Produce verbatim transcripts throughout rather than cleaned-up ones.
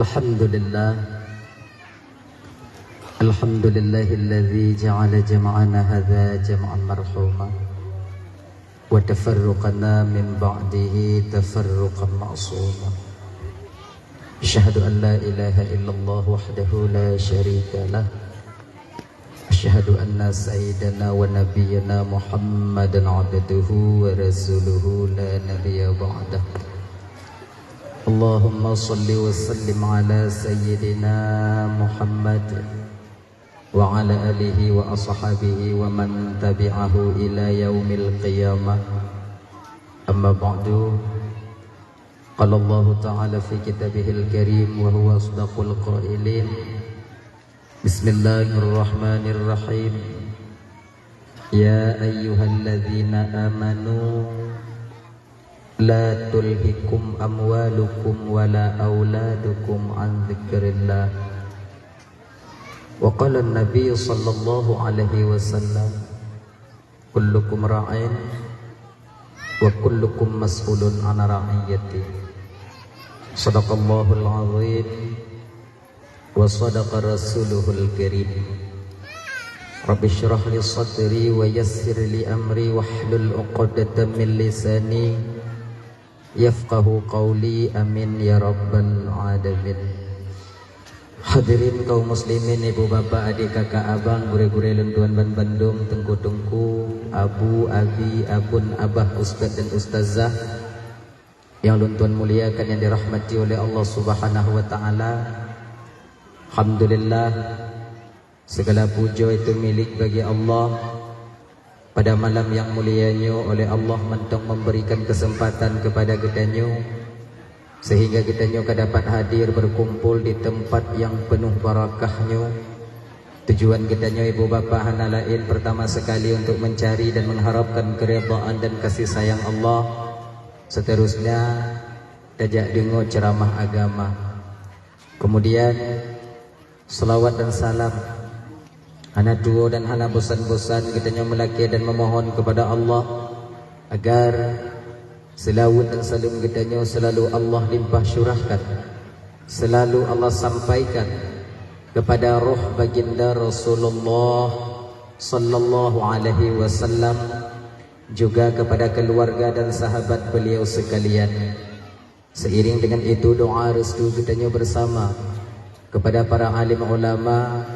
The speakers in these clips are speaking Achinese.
Alhamdulillah. Alhamdulillahilladzi ja'ala jama'ana hadza jam'an marhuma, wa tafarruqana min ba'dihi tafarruqan ma'suma. Asyhadu an la ilaha illallah wahdahu la syarika lah. Asyhadu anna sayyidana wa nabiyyana Muhammadan abduhu wa rasuluhu la nabiyya ba'dah. Allahumma salli wa sallim ala sayyidina Muhammad wa ala alihi wa ashabihi wa man tabi'ahu ila yaumil qiyamah. Amma ba'du. Qala Allahu ta'ala fi kitabihil karim wa huwa asdaqul qailin. Bismillahirrahmanirrahim. Ya ayyuhalladzina amanu la tulhikum amwalukum wala auladukum an dzikrillah. Wa qala Nabi sallallahu alaihi wasallam, kullukum ra'in wa kullukum mas'ulun an ra'iyati. Sadaqallahul azim wa sadaqa rasuluhul karim. Rabbi syrah li sadri wa yassir li amri wahlul uqdatam min lisani yafqahu qawli. Amin ya rabbal alamin. Hadirin kaum muslimin, ibu bapak, adik kakak abang, gurée-gurée lôn tuan ban bandum, teungku-teungku, abu, abi, abon, abah, ustaz dan ustazah yang lôn tuan muliakan, yang dirahmati oleh Allah Subhanahu wa taala. Alhamdulillah, segala puja itu milik bagi Allah. Pada malam yang mulia nyoe, oleh Allah mantong memberikan kesempatan kepada geutanyoe, sehingga geutanyoe ka dapat hadir berkumpul di tempat yang penuh barakah nyoe. Tujuan geutanyoe, ibu bapak, hana laén, pertama sekali untuk mencari dan mengharapkan keridhaan dan kasih sayang Allah. Seterusnya, tajak deungoe ceramah agama. Kemudian, selawat dan salam hana tuwoe dan hana bosan-bosan geutanyoe meulakée dan memohon kepada Allah agar selawat dan salam geutanyoe selalu Allah limpah syurahkan, selalu Allah sampaikan kepada roh baginda Rasulullah sallallahu alaihi wasallam, juga kepada keluarga dan sahabat beliau sekalian. Seiring dengan itu, doa restu geutanyoe bersama kepada para alim ulama,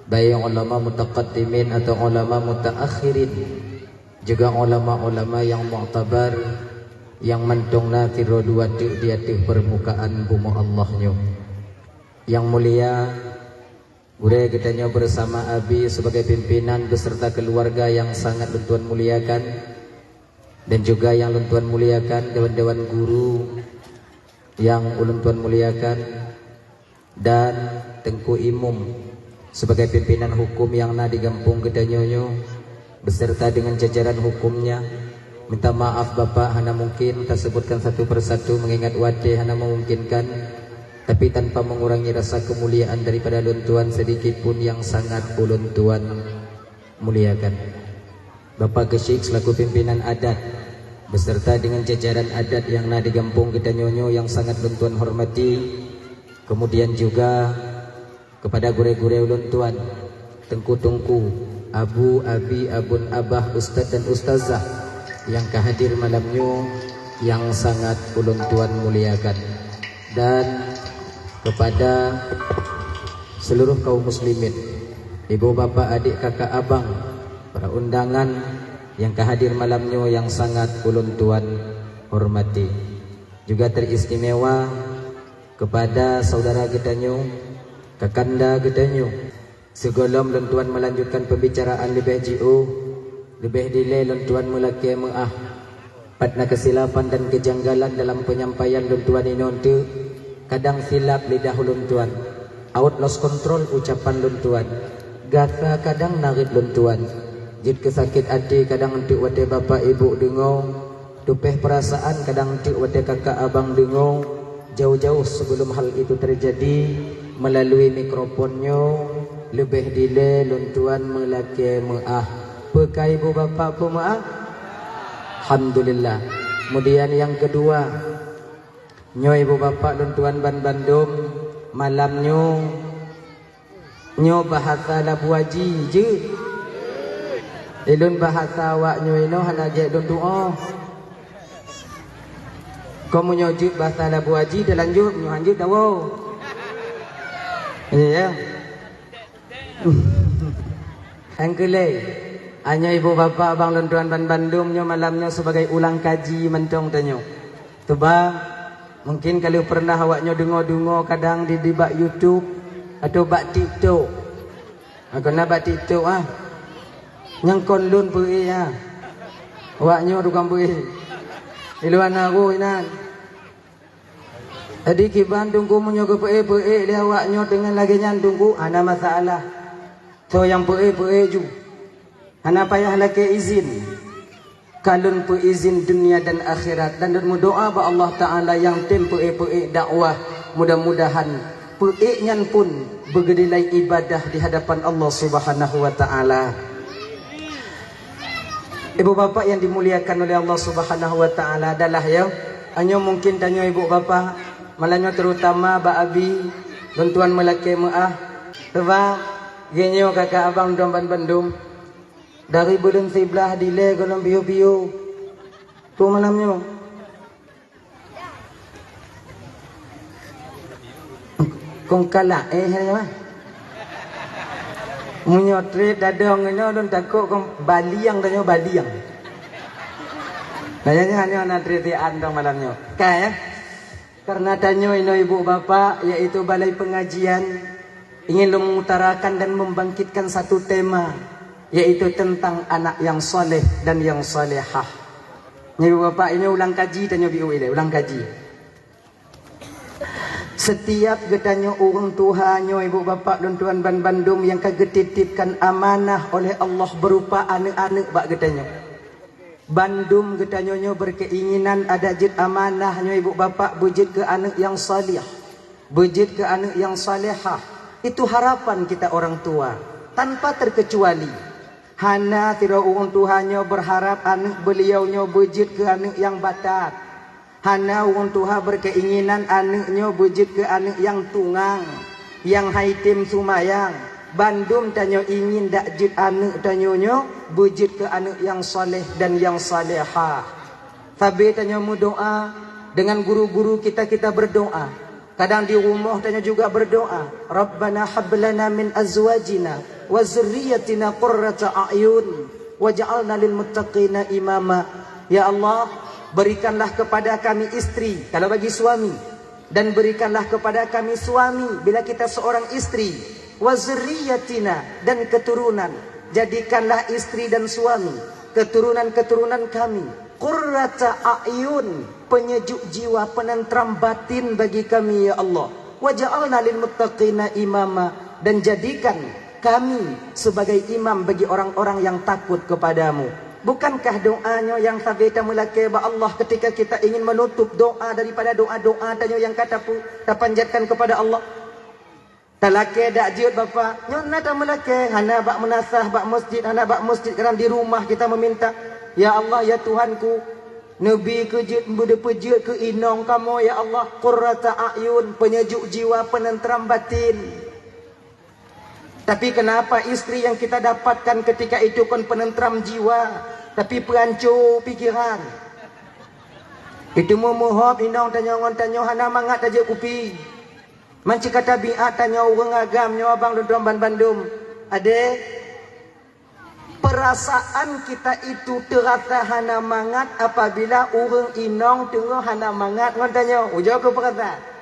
baik ulama mutaqaddimin atau ulama mutaakhirin, juga ulama-ulama yang muktabar, yang mantong na sidroe dua teuk di ateueh permukaan bumoe Allah nyoe. Yang mulia, gurée geutanyoe bersama abi sebagai pimpinan beserta keluarga yang sangat lôn tuan muliakan, dan juga yang lôn tuan muliakan dewan-dewan guru yang ulôn tuan muliakan, dan Teungku Imum sebagai pimpinan hukum yang na di gampông geutanyoe nyoe, beserta dengan jajaran hukumnya. Minta maaf Bapak, hana mungkin tasebutkan satu persatu mengingat watée hana memungkinkan, tapi tanpa mengurangi rasa kemuliaan daripada lôn tuan sedikit pun yang sangat ulôn tuan muliakan. Bapak Geuchik selaku pimpinan adat beserta dengan jajaran adat yang na di gampông geutanyoe nyoe yang sangat lôn tuan hormati, kemudian juga kepada gurée-gurée ulôn tuan, teungku-teungku, abu, abi, abon, abah, ustaz dan ustazah yang ka hadir malam nyoe yang sangat ulôn tuan muliakan, dan kepada seluruh kaum muslimin, ibu, bapak, adik, kakak, abang, para undangan yang ka hadir malam nyoe yang sangat ulôn tuan hormati. Juga teristimewa kepada saudara geutanyoe, kakanda geutanyoe. Sigohlom lôn tuan melanjutkan pembicaraan leubeh jiôh, leubeh dilée lôn tuan meulakée meuáh. Pat na keusilapan dan keujanggalan dalam penyampaian lôn tuan inoe teuk, kadang silap lidah ulôn tuan, awot lost control ucapan lôn tuan, gata kadang narit lôn tuan, jeuet keu sakét até kadang eunteuk watée bapak ibu deungoe, tupéh peurasaan kadang eunteuk watée kakak abang deungoe. Jauh-jauh sebelum hal itu terjadi, melalui mikrofon nyoe leubeh dilée lôn tuan meulakée meuáh. Peu ka ibu bapak peumeuáh? Alhamdulillah. Kemudian yang kedua, nyoe ibu bapak lôn tuan ban bandum, Malam nyoe, nyoe bahasa Labuaji jeuet. Ilôn bahasa awak nyoe inoe hana gét lôn tuoh. Kon meunyoe jeuet bahasa Labuaji, talanjut, meunyoe hanjeuet, tawoe. Iya, ya. Nyang keulhèe, anyoe ibu bapak bang lôn tuan ban bandum nyoe malam nyoe sibagai ulang kaji mantong tanyoe. Teuba, mungkin ka lheueh peureunah awak nyoe deungoe-deungoe kadang di, di bak YouTube atau bak TikTok. Maka na bak TikTok ah. Nyang kon lôn peuék ah. Awak nyoe tukang peuék. Di luwa na roh inan. Jadi kiban Teungku meunyoe geupeuék-peuék lé awak nyoe deungon lagée nyan Teungku, hana masalah. Soe nyang peuék-peuék ju. Hana payah lakée izin. Ka lôn peuizin dunia dan akhirat dan lôn meudoa bak Allah Taala nyang tem peuék-peuék dakwah, mudah-mudahan peuék nyan pun beugeudilai ibadah di hadapan Allah Subhanahu wa Taala. Ibu bapak yang dimuliakan oleh Allah Subhanahu wa Taala, adalah ya, nyoe mungkin tanyoe ibu bapak, malam nyoe terutama bak abi, lôn tuan meulakée meuah, sebab geuh nyoe kakak abang dong ban bandum, dari buleuen siblaih dilée gohlom biu-biu. Tu malam nyoe. Kong kalak, eh, hai, mah. Meunyoe trép dadong inoe lôn takot kong baliang tanyoe baliang. Nah, nyan, nyan, nyan, na trép tian dong malam nyoe. Ka, ya? Karena tanyoe inoe ibu bapak, yaitu balai pengajian, ingin lôn mengutarakan dan membangkitkan satu tema, yaitu tentang anak yang saleh dan yang salehah. Nyoe ibu bapak, ini ulang kaji tanyoe biu ilée, ulang kaji. Setiap geutanyoe ureuëng tuha nyoe ibu bapak lôn tuan ban bandum nyang ka geutitipkan amanah oleh Allah berupa aneuëk-aneuëk bak geutanyoe. Bandum geutanyoe nyoe berkeinginan ada jeuet amanah nyoe ibu bapak beujeuet keu aneuëk nyang saleh, beujeuet keu aneuëk nyang salehah. Itu harapan kita orang tua tanpa terkecuali. Hana sidroe ureuëng tuha nyoe berharap aneuëk beuliau nyoe beujeuet keu aneuëk nyang batat. Hana ureuëng tuha berkeinginan aneuëk nyoe beujeuet keu aneuëk nyang tungang, nyang hai tem sumayang. Bandum tanyoe ingin dak jeuet aneuëk tanyoe nyoe beujeuet keu aneuëk nyang saleh dan nyang salehah. Sabe tanyoe meudoa, dengan guru-guru kita, kita berdoa. Kadang di rumoh tanyoe juga berdoa, "Rabbana hab lana min azwajina wa dzurriyyatina qurrata a'yun waj'alna lil muttaqina imama." Ya Allah, berikanlah kepada kami istri, kalau bagi suami, dan berikanlah kepada kami suami bila kita seorang istri, wa dzurriyyatina, dan keturunan. Jadikanlah istri dan suami, keturunan-keturunan kami, qurrata a'yun, penyejuk jiwa, penentram batin bagi kami, ya Allah. Waj'alna lil muttaqina imama, dan jadikan kami sebagai imam bagi orang-orang yang takut kepada-Mu. Bukankah doa nyoe nyang sabe tameulakée bak Allah ketika kita ingin menutup doa daripada doa-doa tanyoe nyang ka tapu-, tapanjatkan kepada Allah? Talakée dak jeuet, Bapak. Nyoe na tameulakée, hana bak meunasah bak masjid, hana bak masjid, kadang di rumah kita meminta, "Ya Allah, ya Tuhanku, neubi keu jeuet, beudeuh peujeuet keu inong kamoe, ya Allah, qurrata a'yun, penyejuk jiwa, penentram batin." Tapi kenapa istri yang kita dapatkan ketika itu kon penentram jiwa, tapi peuhanco pikiran? Itu meuhop inong tanyoe ngon tanyoe hana mangat tajak kupi. Manci ka tabiat tanyoe ureuëng agam nyoe abang lôn tuan ban bandum. Ade, perasaan kita itu terasa hana mangat apabila ureuëng inong teungoh hana mangat ngon tanyoe. Ujoe keu perasaan.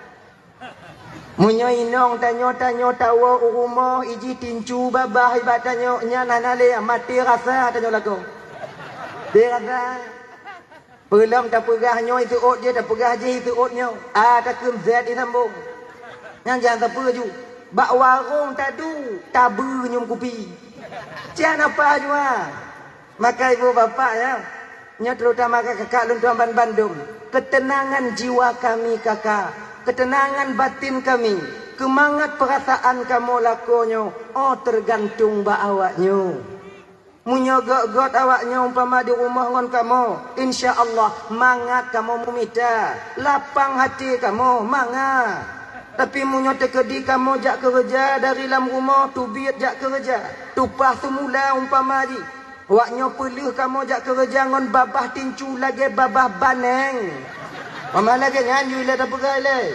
Meunyoe inong tanyoe, tanyoe tawoe u rumoh, iji tincu babah ibat tanyoe, nyan hana lé, maté rasa tanyoe lakoe. Maté rasa. Peulom tapeugah nyoe iseuôt jih, tapeugah jih iseuôt nyoe. A takheun Z isambong. Nyan nyang sapeue ju. Bak warong tadu, tabeue nyum kupi. Sian apa jua? Maka ibu bapak ya, nyoe terutama kakak lôn tuan ban bandum. Ketenangan jiwa kami kakak, ketenangan batin kami, keumangat perasaan kamoe lakoe nyoe, oh tergantung bak awak nyoe. Meunyoe göt-göt awak nyoe umpama di rumoh ngon kamoe, insya Allah mangat kamoe meumita, lapang até kamoe mangat. Tapi meunyoe teukeudi kamoe jak keureuja dari lam rumoh, teubiet jak keureuja, tupah seumula umpama jih, wak nyoe peuleueh kamoe jak keureuja ngon babah tincu lagée babah baneng. Mama lagée nyan yue lé tapeugah lé.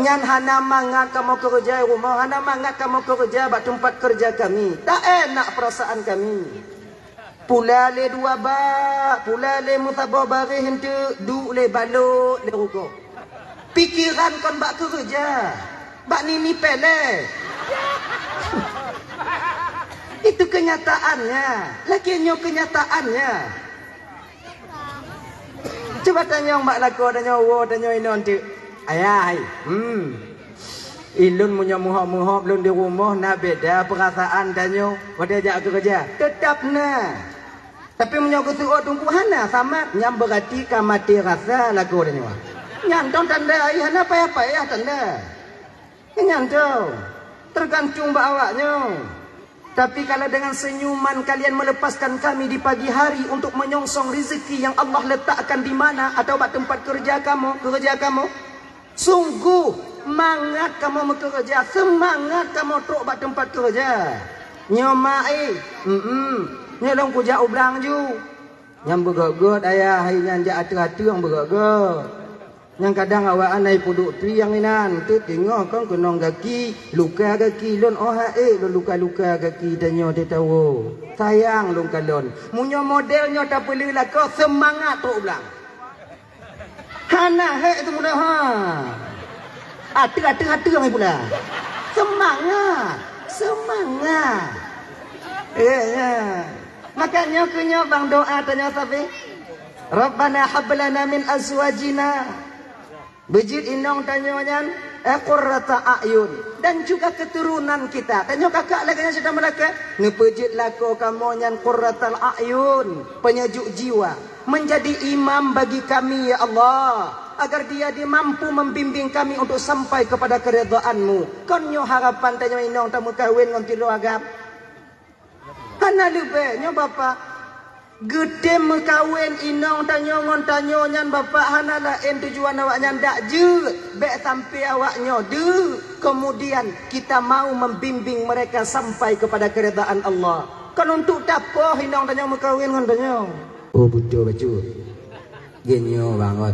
Nyan hana mangat kamoe keureuja i rumoh, hana mangat kamoe keureuja bak teumpat keureuja kami. Tak enak peurasaan kami. Pula lé dua bak, pula lé meusaboh baréh eunteuk, duek lé balot lé rugoe. Pikeran kon bak keureuja, bak nini péléh. Itu kenyataannya. Lagée nyoe kenyataannya. Cuba tanyong bak lakoe, tanyoe woe, tanyoe inoe eunteuk. Ayah, hai. Hmm. Ilôn meunyoe meuhôb-meuhôb lôn di rumoh na beda peurasaan tanyoe watée jak keureuja. Teutap na. Tapi meunyoe geuseuôt teungku hana samat, nyan beurati ka maté rasa lagoe tanyoe. Nyan dong tanda ai hana payah-payah tanda. Nyan dong, teugantung bak awaknyoe. Tapi kalau dengan senyuman kalian melepaskan kami di pagi hari untuk menyongsong rezeki yang Allah letakkan di mana atau bak tempat kerja kamu, kerja kamu, sungguh mangat kamu meukeureuja, seumangat kamu trok bak teumpat keureuja. Nyoe mak eh, mm nyoe lôn kujak u blang ju. Nyang beugét-gét ayah hai nyan jak ateueh-ateueh nyang beugét-gét. Nyang kadang awak anai peuduek triang inan, teuk teungoh kon keunong gaki, luka gaki lôn oh ha ék lôn luka-luka gaki tanyoe teuh tawoe. Sayang lôn kalon. Meunyoe model nyoe tapeuleueh lakoe seumangat trok u blang. Hana hék teumula ha. Ateueh-ateueh-ateueh pula. Seumangat, seumangat. Eh, ya. Maka nyoe keu nyoe bang doa tanyoe sabe. Rabbana hab lana min azwajina. Beujeuet inong tanyoe nyan, eh, qurrata a'yun. Dan juga keturunan kita. Tanyoe kakak lagée nyan syedara meulakée. Neupeujeuet lakoe kamoe nyan qurratal a'yun. Penyejuk jiwa. Menjadi imam bagi kami, ya Allah, agar dia dia mampu membimbing kami untuk sampai kepada keridhaan-Mu. Kon nyoe harapan tanyoe inong tameukawen ngon sidroe agam? Hana leubeh nyoe, Bapak. Geutem meukawen inong tanyoe ngon tanyoe nyan, Bapak, hana laén tujuan awaknyan dak jeuet, bék sampai awaknyoe deuk. Kemudian kita mau membimbing mereka sampai kepada keridhaan Allah. Kon untuk tapoh inong tanyoe meukawen ngon tanyoe. Oh, beutôi bacut. Geunyoe bangon.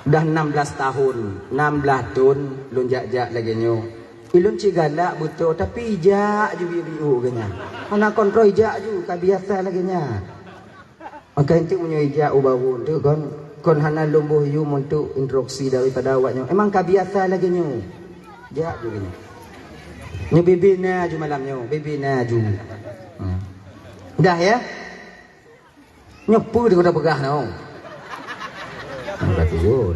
Dah enam belas tahun, enam belas thon lôn jak-jak lagée nyoe. Ilôn cit galak beutôi, tapi ijak ju biu-biu geuh nyan. Hana kontrol ijak ju, ka biasa lagée nyan. Maka eunteuk meunyoe ijak u barô eunteuk kon, kon hana lôn boh yum untuk instruksi daripada awak nyoe. Emang ka biasa lagée nyoe. Jak ju nyoe. Nyoe bibi na ju malam nyoe, bibi na ju. Hmm. Dah ya? Nyoe peue deungon peugah nyoe. Berarti yo.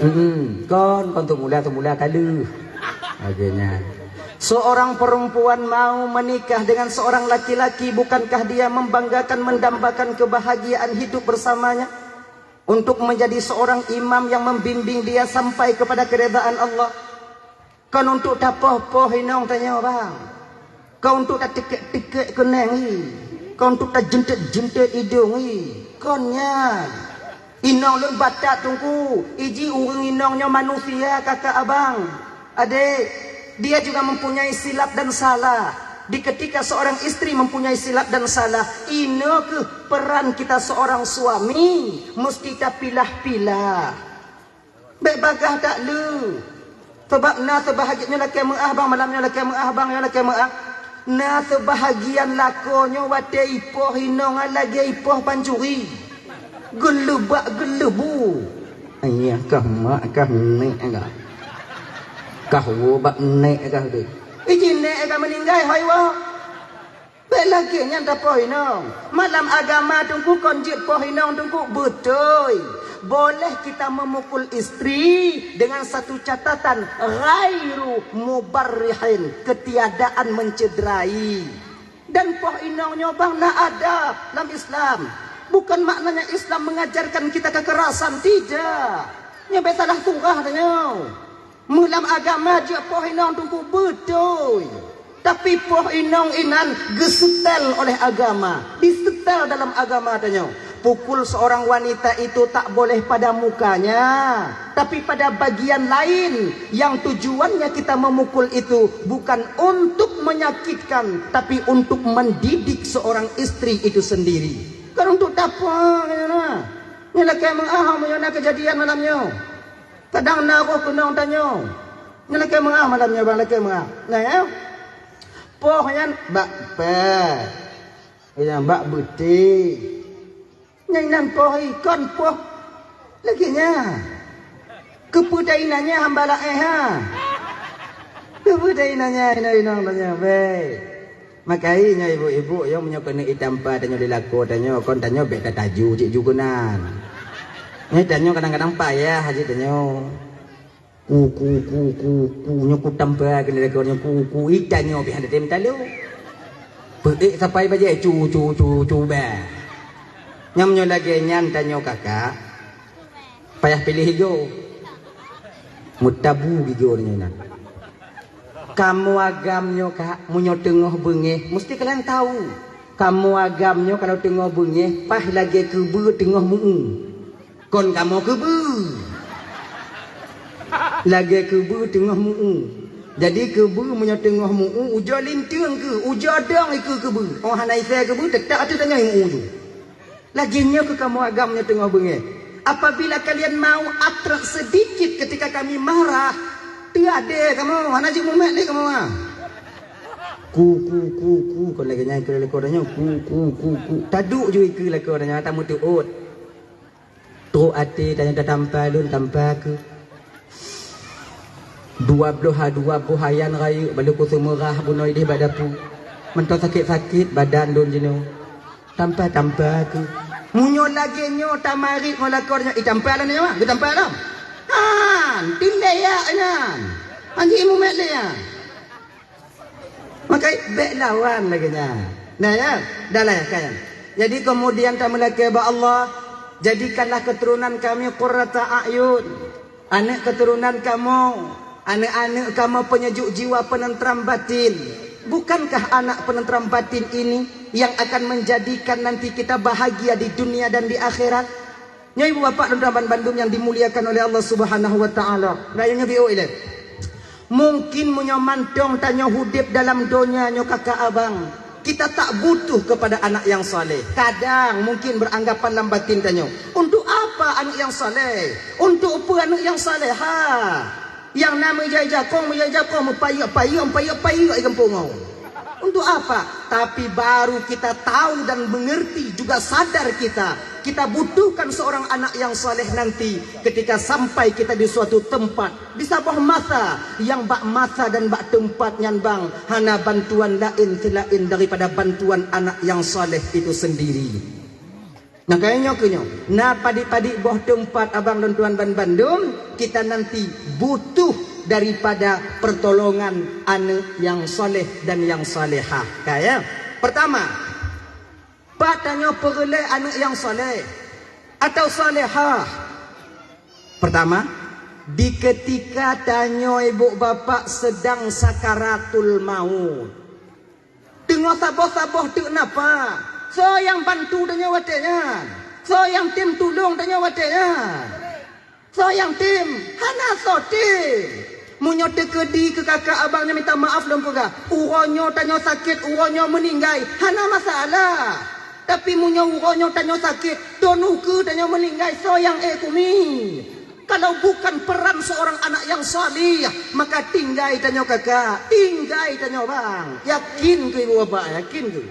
Hmm, kon, kon teumula-teumula ka lheueh. Lagée nyan. Seorang perempuan mau menikah dengan seorang laki-laki, bukankah dia membanggakan, mendambakan kebahagiaan hidup bersamanya? Untuk menjadi seorang imam yang membimbing dia sampai kepada keridhaan Allah? Kon untuk tapoh-poh inong tanyoe, bang. Kon untuk tatikek-tikek keuneng i. Kon untuk tajentet-jentet idong i. Kon nyan. Inong lôn batat teungku, iji ureuëng inong nyoe manusia, kakak abang, adek. Dia juga mempunyai silap dan salah. Di ketika seorang istri mempunyai silap dan salah, inoe keuh peran kita seorang suami, mesti tapilah-pilah. Bék bagaih that le. Sabab na seubahagian nyoe lakée meuáh bang, malam nyoe lakée meuáh bang, nyoe lakée meuáh. Na seubahagian lakoe nyoe watée ipoh inong lagée ipoh pancuri. Geuleubak geuleubu. Ayah kah mak kah nek kah. Kah woe bak nek kah deh. Iji nek kah meuninggai hoi woe. Bék lagée nyan tapoh inong. Malam agama teungku kon jeuet poh inong teungku beutôi. Boleh kita memukul istri dengan satu catatan, ghairu mubarrihin, ketiadaan mencederai. Dan poh inong nyoe bang na adab lam Islam. Bukan maknanya Islam mengajarkan kita kekerasan, tidak. Nyoe bék salah surah tanyoe. Meulam agama jeuet poh inong teungku beutôi. Tapi poh inong inan geusetel oleh agama, disetel dalam agama tanyoe. Pukul seorang wanita itu tak boleh pada mukanya, tapi pada bagian lain yang tujuannya kita memukul itu bukan untuk menyakitkan, tapi untuk mendidik seorang istri itu sendiri. Kan untuk tapa, kan, nah. Nyan lakée meuah, meunyoe na keujadian malam nyoe. Kadang na roh keunong tanyoe. Nyan lakée meuah malam nyoe, bang, lakée meuah. Nah, ya. Poh nyan bak pée. Nyang bak beuté. Nyang nan poh ikon poh lagée nyan. Keupeue tainanya hamba laén ha? Keupeue tainanya inong-inong tanyoe, bèk. Makai nyoe ibu-ibu, nyoe meunyoe keuneuk itampa tanyoe di lakoe tanyoe, kon tanyoe bèk tataju cit ju keunan. Nyoe tanyoe kadang-kadang payah cit tanyoe. Ku, ku, ku, ku, ku, nyoe ku tampa keuneuk lakoe nyoe ku, ku, itanyoe pih hana tem talu. Peuék sapai bajée cu, cu, cu, cu, bah. Nyang meunyoe lagée nyan tanyoe kakak, payah piléh igoe. Meutabu gigoe nyoe na. Kamoe agam nyoe, Kak, meunyoe teungoh beungéh, musti kalian tahu. Kamoe agam nyoe kalau teungoh beungéh, paih lagée keubeue teungoh meu-u. Kon kamoe keubeue. Lagée keubeue teungoh meu-u. Jadi keubeue meunyoe teungoh meu-u, ujoe linteung keuh, ujoe dong ikeue keubeue. Oh hana isée keubeue, teutap ateueh tanyoe meu-u ju. Lagée nyoe keuh kamoe agam nyoe teungoh beungéh. Apabila kalian mau atrak sedikit ketika kami marah, teuadée kamoe, hana jeuet mumet lé kamoe, ha. Ku, ku, ku, ku, kon lagée nyan ikeue lakoe tanyoe, ku, ku, ku, ku. Taduek ju ikeue lakoe tanyoe, tameuteuôt. Trok até tanyoe tatampa lôn, tampa keuh. Dua bloh ha, dua boh ayan rayeuk, balo kuseumeurah bunoe idéh bak dapu. Mantong sakét-sakét badan lôn jinoe. Tampa-tampa keuh. Meunyoe lagée nyoe tamarit ngon lakoe nyoe, itampa lom nyoe, geutampa lom. Han, tindai yak nyan. Han jimumet lé nyan. Maka bèk lawan lagée nyan. Nah, ya, dah lah, ya, kan. Jadi kemudian tameulakée bak Allah, jadikanlah keturunan kami qurrata a'yun. Aneuk keturunan kamoe, aneuk-aneuk kamoe peunyejuk jiwa, peuneuntram batin. Bukankah anak peuneuntram batin ini yang akan menjadikan nanti kita bahagia di dunia dan di akhirat? Nyoe ibu bapak dan teman bandum yang dimuliakan oleh Allah Subhanahu wa taala. Rayeuk nyoe biôh ilée. Mungkin meunyoe mantong tanyoe udeb dalam donya nyoe kakak abang, kita tak butuh kepada anak yang saleh. Kadang mungkin beranggapan lam batin tanyoe, "Untuk apa aneuk nyang saleh? Untuk peue aneuk nyang saleha? Nyang na meujai jakong, meujai jakong, meupayeuek-payeuek, meupayeuek-payeuek di gampông nyoe. Untuk apa?" Tapi baru kita tahu dan mengerti, juga sadar kita, kita butuhkan seorang anak yang saleh nanti ketika sampai kita di suatu tempat. Di saboh masa, nyang bak masa dan bak teumpat nyan bang, hana bantuan laén seulaén daripada bantuan anak nyang saleh itu sendiri. Nah, kaya nyoe keuh nyoe, na padit-padit boh teumpat abang dan tuan ban bandum, kita nanti butuh daripada pertolongan aneuk nyang saleh dan nyang salehah. Kaya, pertama, pat tanyoe peureulée aneuk nyang saleh atau salehah? Pertama, di ketika tanyoe ibu bapak sedang sakaratul maut. Teungoh saboh-saboh teuk napa? Soe nyang bantu tanyoe watée nyan? Soe nyang tem tulông tanyoe watée nyan? Soe nyang tem? Hana soe tem. Meunyoe teukeudi keu kakak abang nyoe minta maaf lôn peugah, uroe nyoe tanyoe sakét, uroe nyoe meuninggai, hana masalah. Tapi meunyoe uroe nyoe tanyoe sakét, thon ukeue tanyoe meuninggai, soe nyang ék kumi? Kalau bukan peran seorang anak yang saleh, maka tinggai tanyoe kakak, tinggai tanyoe bang. Yakin keu ibu bapak, yakin keu?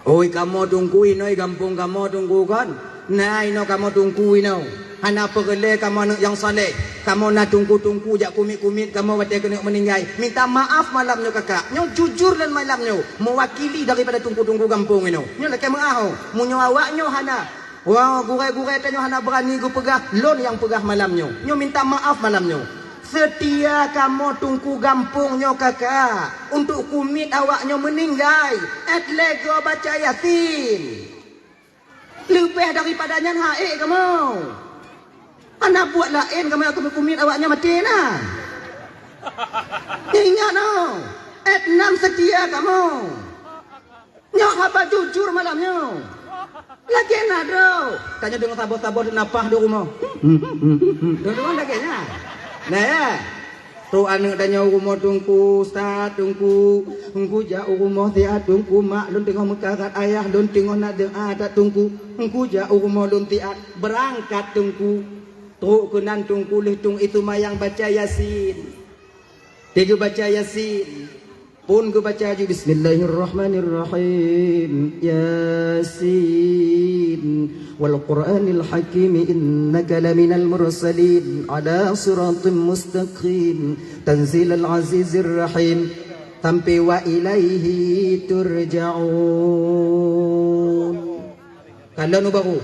Oi, kamoe teungku inoe gampông kamoe teungku kon. Na inoe kamoe teungku inoe. Hana peureulée kamoe aneuk nyang saleh. Kamoe na teungku-teungku jak kumiet-kumiet kamoe watée keuneuk meuninggai. Minta maaf malam nyoe kakak. Nyoe jujur lôn malam nyoe. Meuwakili daripada teungku-teungku gampông inoe. Nyoe lakée meuah oh. Meunyoe awak nyoe hana. Wah, gurée-gurée tanyoe hana beurani geupeugah, lôn nyang peugah malam nyoe. Nyoe minta maaf malam nyoe. Seutia kamoe teungku gampông nyoe kakak, untuk kumiet awak nyoe meuninggai, ét lé goe baca Yasin. Leubeh daripada nyan ha ék kamoe. Hana buet laén kamoe kumiet awak nyoe maté na. Ingat noh, ét nan seutia kamoe. Nyoe haba jujur malam nyoe. Lagèe na droe. Tanyoe deungoe saboh-saboh teuh napah di rumoh. Hmm, hmm, hmm, hmm. Deungoe lagèe nyan. Nah, ya. Trok aneuk tanyoe u rumoh teungku, "Ustaz, teungku, teungku jak u rumoh siat teungku, mak lôn teungoh meukarat, ayah lôn teungoh na doa that teungku. Teungku jak u rumoh lôn siat." Beurangkat teungku. Trok keunan teungku lheuh teungku seumayang baca Yasin. Teungku baca Yasin. Phon geubaca ju, "Bismillahirrahmanirrahim. Yasin. Wal Qur'anil Hakim, innaka laminal mursalin. Ala siratim mustaqim. Tanzilal azizir rahim." Sampai "Wa ilaihi turja'un." Kalon u baru.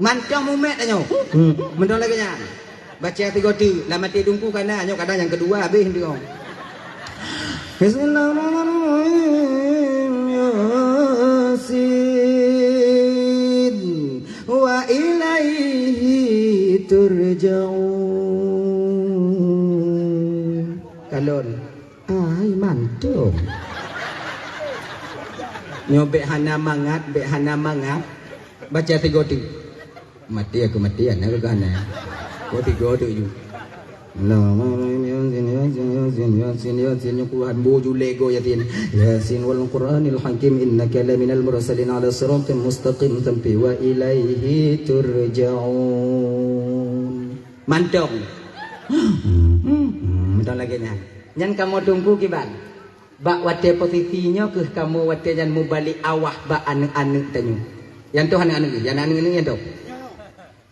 Mantong mumet tanyoe. Hmm. Mantong lagèe nyan. Baca tiga teuk. Lam até teungku ka na, nyoe kadang nyang keudua habéh teuk. Bismillahirrahmanirrahim. Yasin. Wa ilaihi turja'un. Kalon. Ai, mantong. Nyoe bèk hana mangat, bèk hana mangat. Baca tiga teuk. Mati aku mati, aneuk aku hana. Oh, tiga teuk ju. Yasin, Yasin, Yasin, Yasin, Yasin, Yasin, Yasin, Yasin, Yasin, Yasin, wal Qur'anil Hakim, innaka laminal mursalin ala siratim mustaqim, sampai "Wa ilaihi turja'un." Mantong. Hmm, mantong lagèe nyan. Nyan kamoe teungku kiban. Bak watèe posisi nyoe keuh kamoe watèe nyan mubalek awah bak aneuk-aneuk tanyoe. Nyang toh aneuk-aneuk, nyang aneuk-aneuk nyang toh.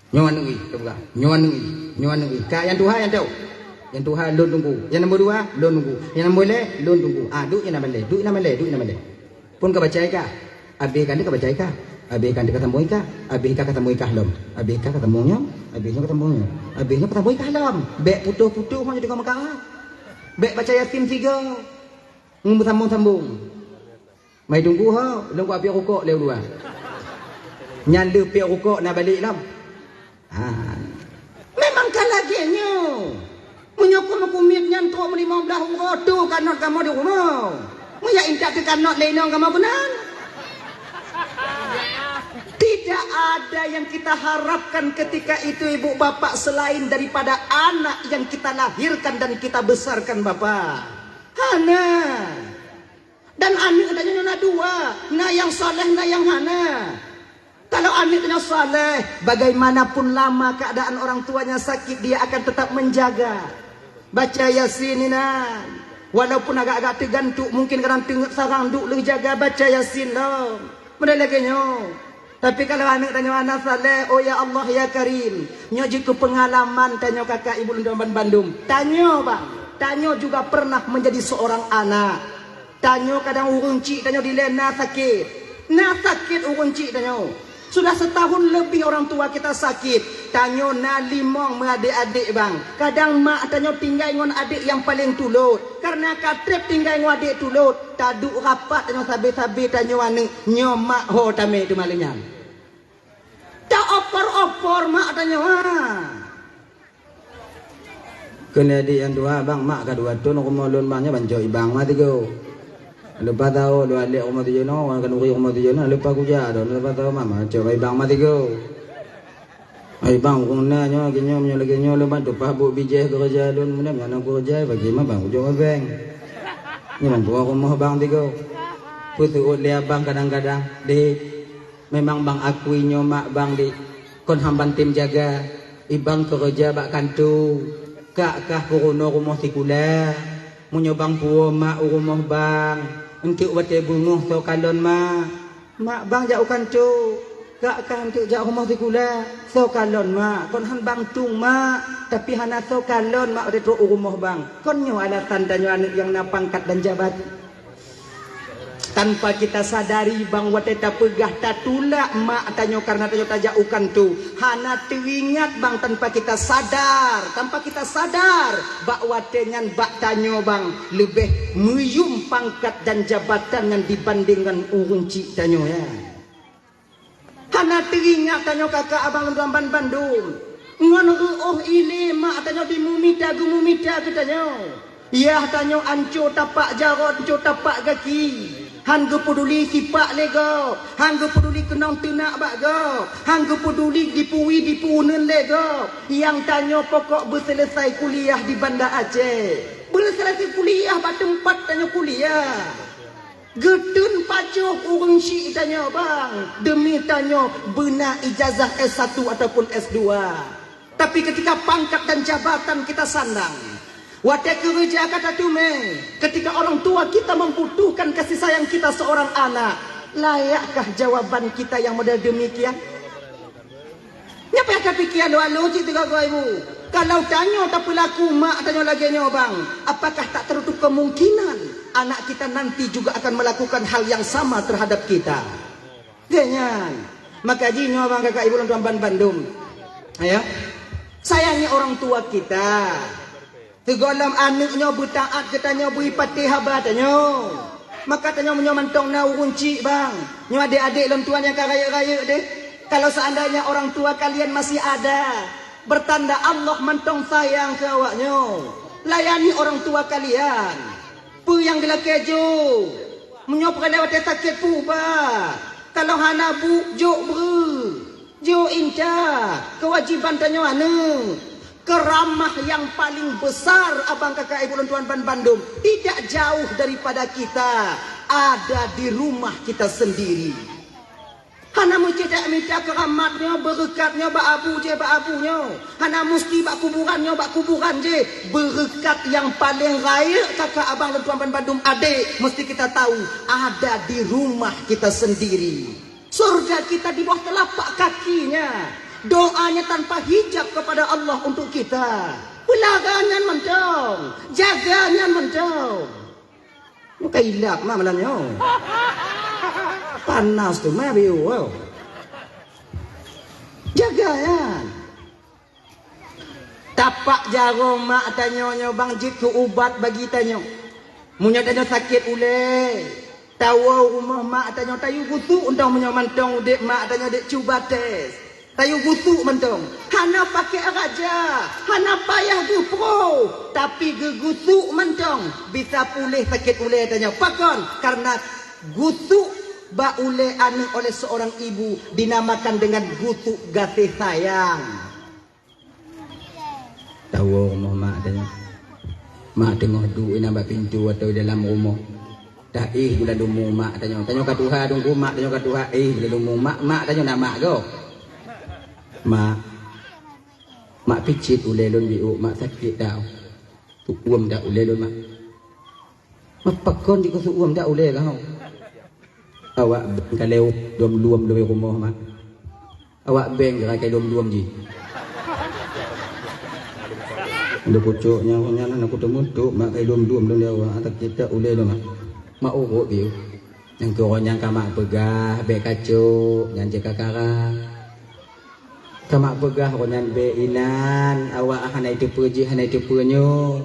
Nyoe aneuk i, teupeugah. Nyoe aneuk i, nyoe aneuk i. Ka nyang tuha nyang toh. Nyang tuha lôn teungku. Nyang nombor dua, lôn teungku. Nyang nombor lhèe, lôn teungku. Ah, duek nyang na malèe, duek nyang na malèe, duek nyang na malèe. Phon ka baca i kah? Abéh kan ka baca i kah? Abéh kan ka sambông i kah? Abéh i kah ka sambông i kah lom. Abéh i kah ka sambông nyoe, abéh nyoe ka sambông nyoe. Abéh nyoe ka sambông i kah lom. Bèk putôh-putôh ngon teungoh meukarat. Bèk baca Yasin sigoe. Ngon beusambông-sambông. Mai teungku ho, lôn kupiôh rukok lé u luwa. Nyan lheuh piôh rukok na balek lom. Ha. Memang ka lagèe nyoe. Meunyoe keuneuk kumiet nyan trok meulimong blaih uroe, tu kanot kamoe di rumoh. Meunyoe intat teukanot lé inong kamoe keunan. Tidak ada yang kita harapkan ketika itu, ibu bapak, selain daripada anak yang kita lahirkan dan kita besarkan, Bapak. Hana. Dan aneuk tanyoe na dua, na nyang saleh, na nyang hana. Kalau aneuk tanyoe saleh, bagaimanapun lama keadaan orang tuanya sakit, dia akan tetap menjaga. Baca Yasin inan. Walaupun agak-agak teugantuk, mungkin kadang teungeut sarang, duek lheueh jaga, baca Yasin lom. Model lagèe nyoe. Tapi kalau aneuk tanyoe hana saleh, oh ya Allah ya Karim, nyoe jeuet keu peungalaman tanyoe kakak ibu lôn ban bandum. Tanyoe bang, tanyoe juga pernah menjadi seorang anak. Tanyoe kadang ureueng chik tanyoe dilèe na sakét. Na sakét ureueng chik tanyoe. Sudah setahun lebih orang tua kita sakit. Tanyoe na limong meuadék-adék bang. Kadang mak tanyoe tinggai ngon adék nyang paleng tulôt. Karena ka trép tinggai ngon adék tulôt, taduek rapat tanyoe sabe-sabe tanyoe aneuk, nyoe mak ho tamè teuma lé nyan. Ta opor-opor mak tanyoe, ha. Keuneuk di nyang tuha, "Bang, mak ka dua thôn rumoh lôn bang nyoe ban cok ibang ma tigo. Leupah tahu dua lhèe rumoh tujoh nyoe, wan khanuri rumoh tujoh nyoe, leupah kujak dong, leupah tahu mak, mak cok ibang ma tigo." Hai bang, ureueng na nyoe, lagèe nyoe, meunyoe lagèe nyoe lôn ban teupah buet bijéh keureuja lôn, meunyoe hana keureuja, bagaimana bang ujong abeng? Nyoe bang, tuha rumoh bang tigo. Peuseuôt lé abang kadang-kadang, "Dek, memang bang akui nyoe mak bang, dek. Kon han ban tem jaga. Ibang keureuja bak kanto. Kak kah keurunoe rumoh sikula. Meunyoe bang puwoe mak u rumoh bang, eunteuk watèe beungoh soe kalon mak?" Mak bang jak u kanto, kak kah eunteuk jak rumoh sikula. Soe kalon mak, kon han bang tueng mak, tapi hana soe kalon mak watèe trok u rumoh bang. Kon nyoe alasan tanyoe aneuk nyang na pangkat dan jabatan. Tanpa kita sadari bang, watèe tapeugah tatulak mak tanyoe karena tanyoe tajak u kanto, hana teuingat bang, tanpa kita sadar, tanpa kita sadar bak watèe nyan bak tanyoe bang leubeh meuyum pangkat dan jabatan nyan dibandingkan ureueng chik tanyoe, ya. Hana teuingat tanyoe kakak abang lôn ban bandum. Ngon reuôh ilèe mak tanyoe dimumita geumumita keu tanyoe. Yah tanyoe anco tapak jaroe, anco tapak gaki. Han geupeuduli sipak lé gob, han geupeuduli keunong teunak bak gob, han geupeuduli dipuwi dipeuuneun lé gob. Nyang tanyoe pokok beuseuleusai kuliah di Banda Aceh. Beuseuleusai kuliah bak teumpat tanyoe kuliah. Geuteun pajoh ureuëng syik tanyoe bang, deumi tanyoe beuna ijazah S satu ataupun S dua. Tapi ketika pangkat dan jabatan kita sandang, watée keureuja ka tateumé, ketika orang tua kita membutuhkan kasih sayang kita seorang anak, layakkah jawaban kita yang model demikian? Nyan payah tapiké alo-alo cit teuga ibu. Kalau tanyoe tapeulaku mak tanyoe lagée nyoe bang, apakah tak tertutup kemungkinan anak kita nanti juga akan melakukan hal yang sama terhadap kita? Geuh nyan. Maka jinoe bang kakak ibu lôn tuan ban bandum. Ya. Sayangi orang tua kita. Sigohlom aneuëk nyoe beutaát keu tanyoe bri patéh haba tanyoe. Maka tanyoe meunyoe mantong na ureuëng cik bang, nyoe adék-adék lôn tuan nyang ka rayeuk-rayeuk deh. Kalau seandainya orang tua kalian masih ada, bertanda Allah mantong sayang keu awak nyoe. Layani orang tua kalian. Peue nyang geulakée jok? Meunyoe peureulée watée sakét peuubat, kalau hana bu, jok breuh, jok intat. Keuwajéban tanyoe aneuëk. Keuramah nyang paléng besar abang kakak ibu lôn tuan ban bandum tidak jauh daripada kita, ada di rumah kita sendiri. Hana meucédak mita keuramat nyoe, beureukat nyoe bak abu jih bak abu nyoe. Hana musti bak kuburan nyoe bak kuburan jih. Beureukat nyang paléng rayeuk kakak abang lôn tuan ban bandum adék, mesti kita tahu ada di rumah kita sendiri. Surga kita di bawah telapak kakinya. Doanya tanpa hijab kepada Allah untuk kita. Peulaga nyan mantong, jaga nyan mantong. Bukan ilap mak malam nyoe. Panas tu mah biu. Jaga ya. Tapak jaroe mak tanyoe nyoe bang jeuet keu ubat bagi tanyoe. Meunyoe tanyoe sakét ulée, tawoe rumoh mak tanyoe tayue gusuk untông meunyoe mantong udeb mak tanyoe dek cuba tes. Tayue gusuk mantong. Hana pakai raja, hana payah geupro, tapi geugusuk mantong bisa puléh sakét ulée tanyoe. Pakon? Karena gusuk bak ulée aneuëk oleh seorang ibu dinamakan dengan gusuk gaséh sayang. Tawoe rumoh mak tanyoe. Mak teungoh duek inan bak pintoe atau dalam rumoh. Taéh gula lumu mak tanyoe. Tanyoe ka tuha teungku mak tanyoe ka tuha éh gula lumu mak, mak tanyoe na mak gob. Mak, mak picit ulée lôn biuk mak sakét dak. Tuuem dak ulée lôn mak. Mapakon jikeusu'uem dak ulée kah? Awak beng ka lewat dom luem lubeng rumoh mak. Awak beng geura kai lom-lom jih. Ada pucuk nyang nyan aku teumutuk mak kai lom-lom lom dia awak atak kita ulée lom mak. Mak urut biu. Nyang keu nyang ka mak peugah bék kacok nyan cit ka kara. Ka mak peugah nyan bék inan awak hana iteupeue jih hana iteupeue nyoe.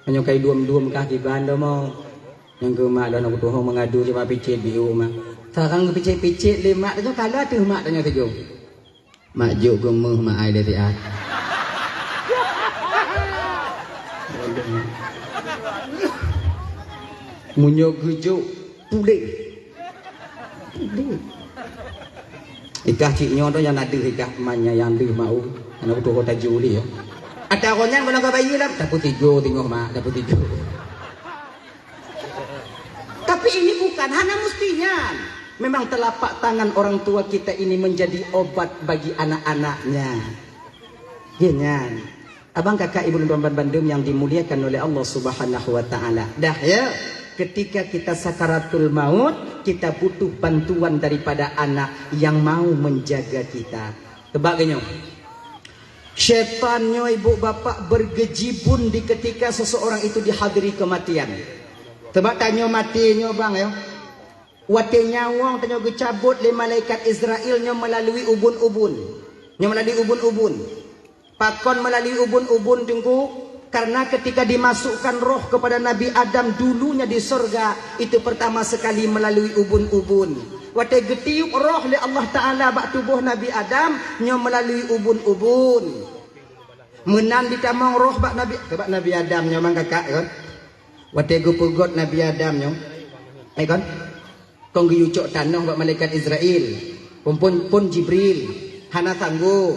Meunyoe kai dum-dum kah kiban domo. Nyang keumat lôn aku tuho meungadu cuma picit biu mak. Sarang geupicit-picit lé mak tanyoe kala teuh mak tanyoe sigoe. Mak jok geumeuh mak ai lé siat. Meunyoe geujok puléh. Ikah cik nyoe tu nyang na deuh ikah manya nyang deuh mau. Anak beutôi kota juli ya. Ada orang yang kalau kau bayi lah, dapur tiga tengok mak, dapur tiga. Tapi ini bukan hana mestinya. Memang telapak tangan orang tua kita ini menjadi obat bagi anak-anaknya. Ya nyan. Abang kakak ibu lôn tuan bandum yang dimuliakan oleh Allah Subhanahu wa taala. Dah ya, ketika kita sakaratul maut, kita butuh bantuan daripada anak yang mau menjaga kita. Sebab geuh nyoe. Syaitan nyoe ibu bapak bergejibun di ketika seseorang itu dihadiri kematian. Sebab tanyoe mati nyoe bang ya. Watée nyawong tanyoe geucabot lé malaikat Israel nyoe melalui ubun-ubun. Nyoe melalui ubun-ubun. Pakon melalui ubun-ubun teungku? Karena ketika dimasukkan roh kepada Nabi Adam dulunya di sorga, itu pertama sekali melalui ubun-ubun. Watée geutiup roh lé Allah Ta'ala bak tuboh Nabi Adam, nyoe melalui ubun-ubun. Meunan ditamong roh bak Nabi, bak Nabi Adam nyoe mang kakak kan? Watée geupeugot Nabi Adam nyoe, eh kan? Kon geuyue cok tanoh bak malaikat Izrail. Phon, phon, phon Jibril. Hana sanggob.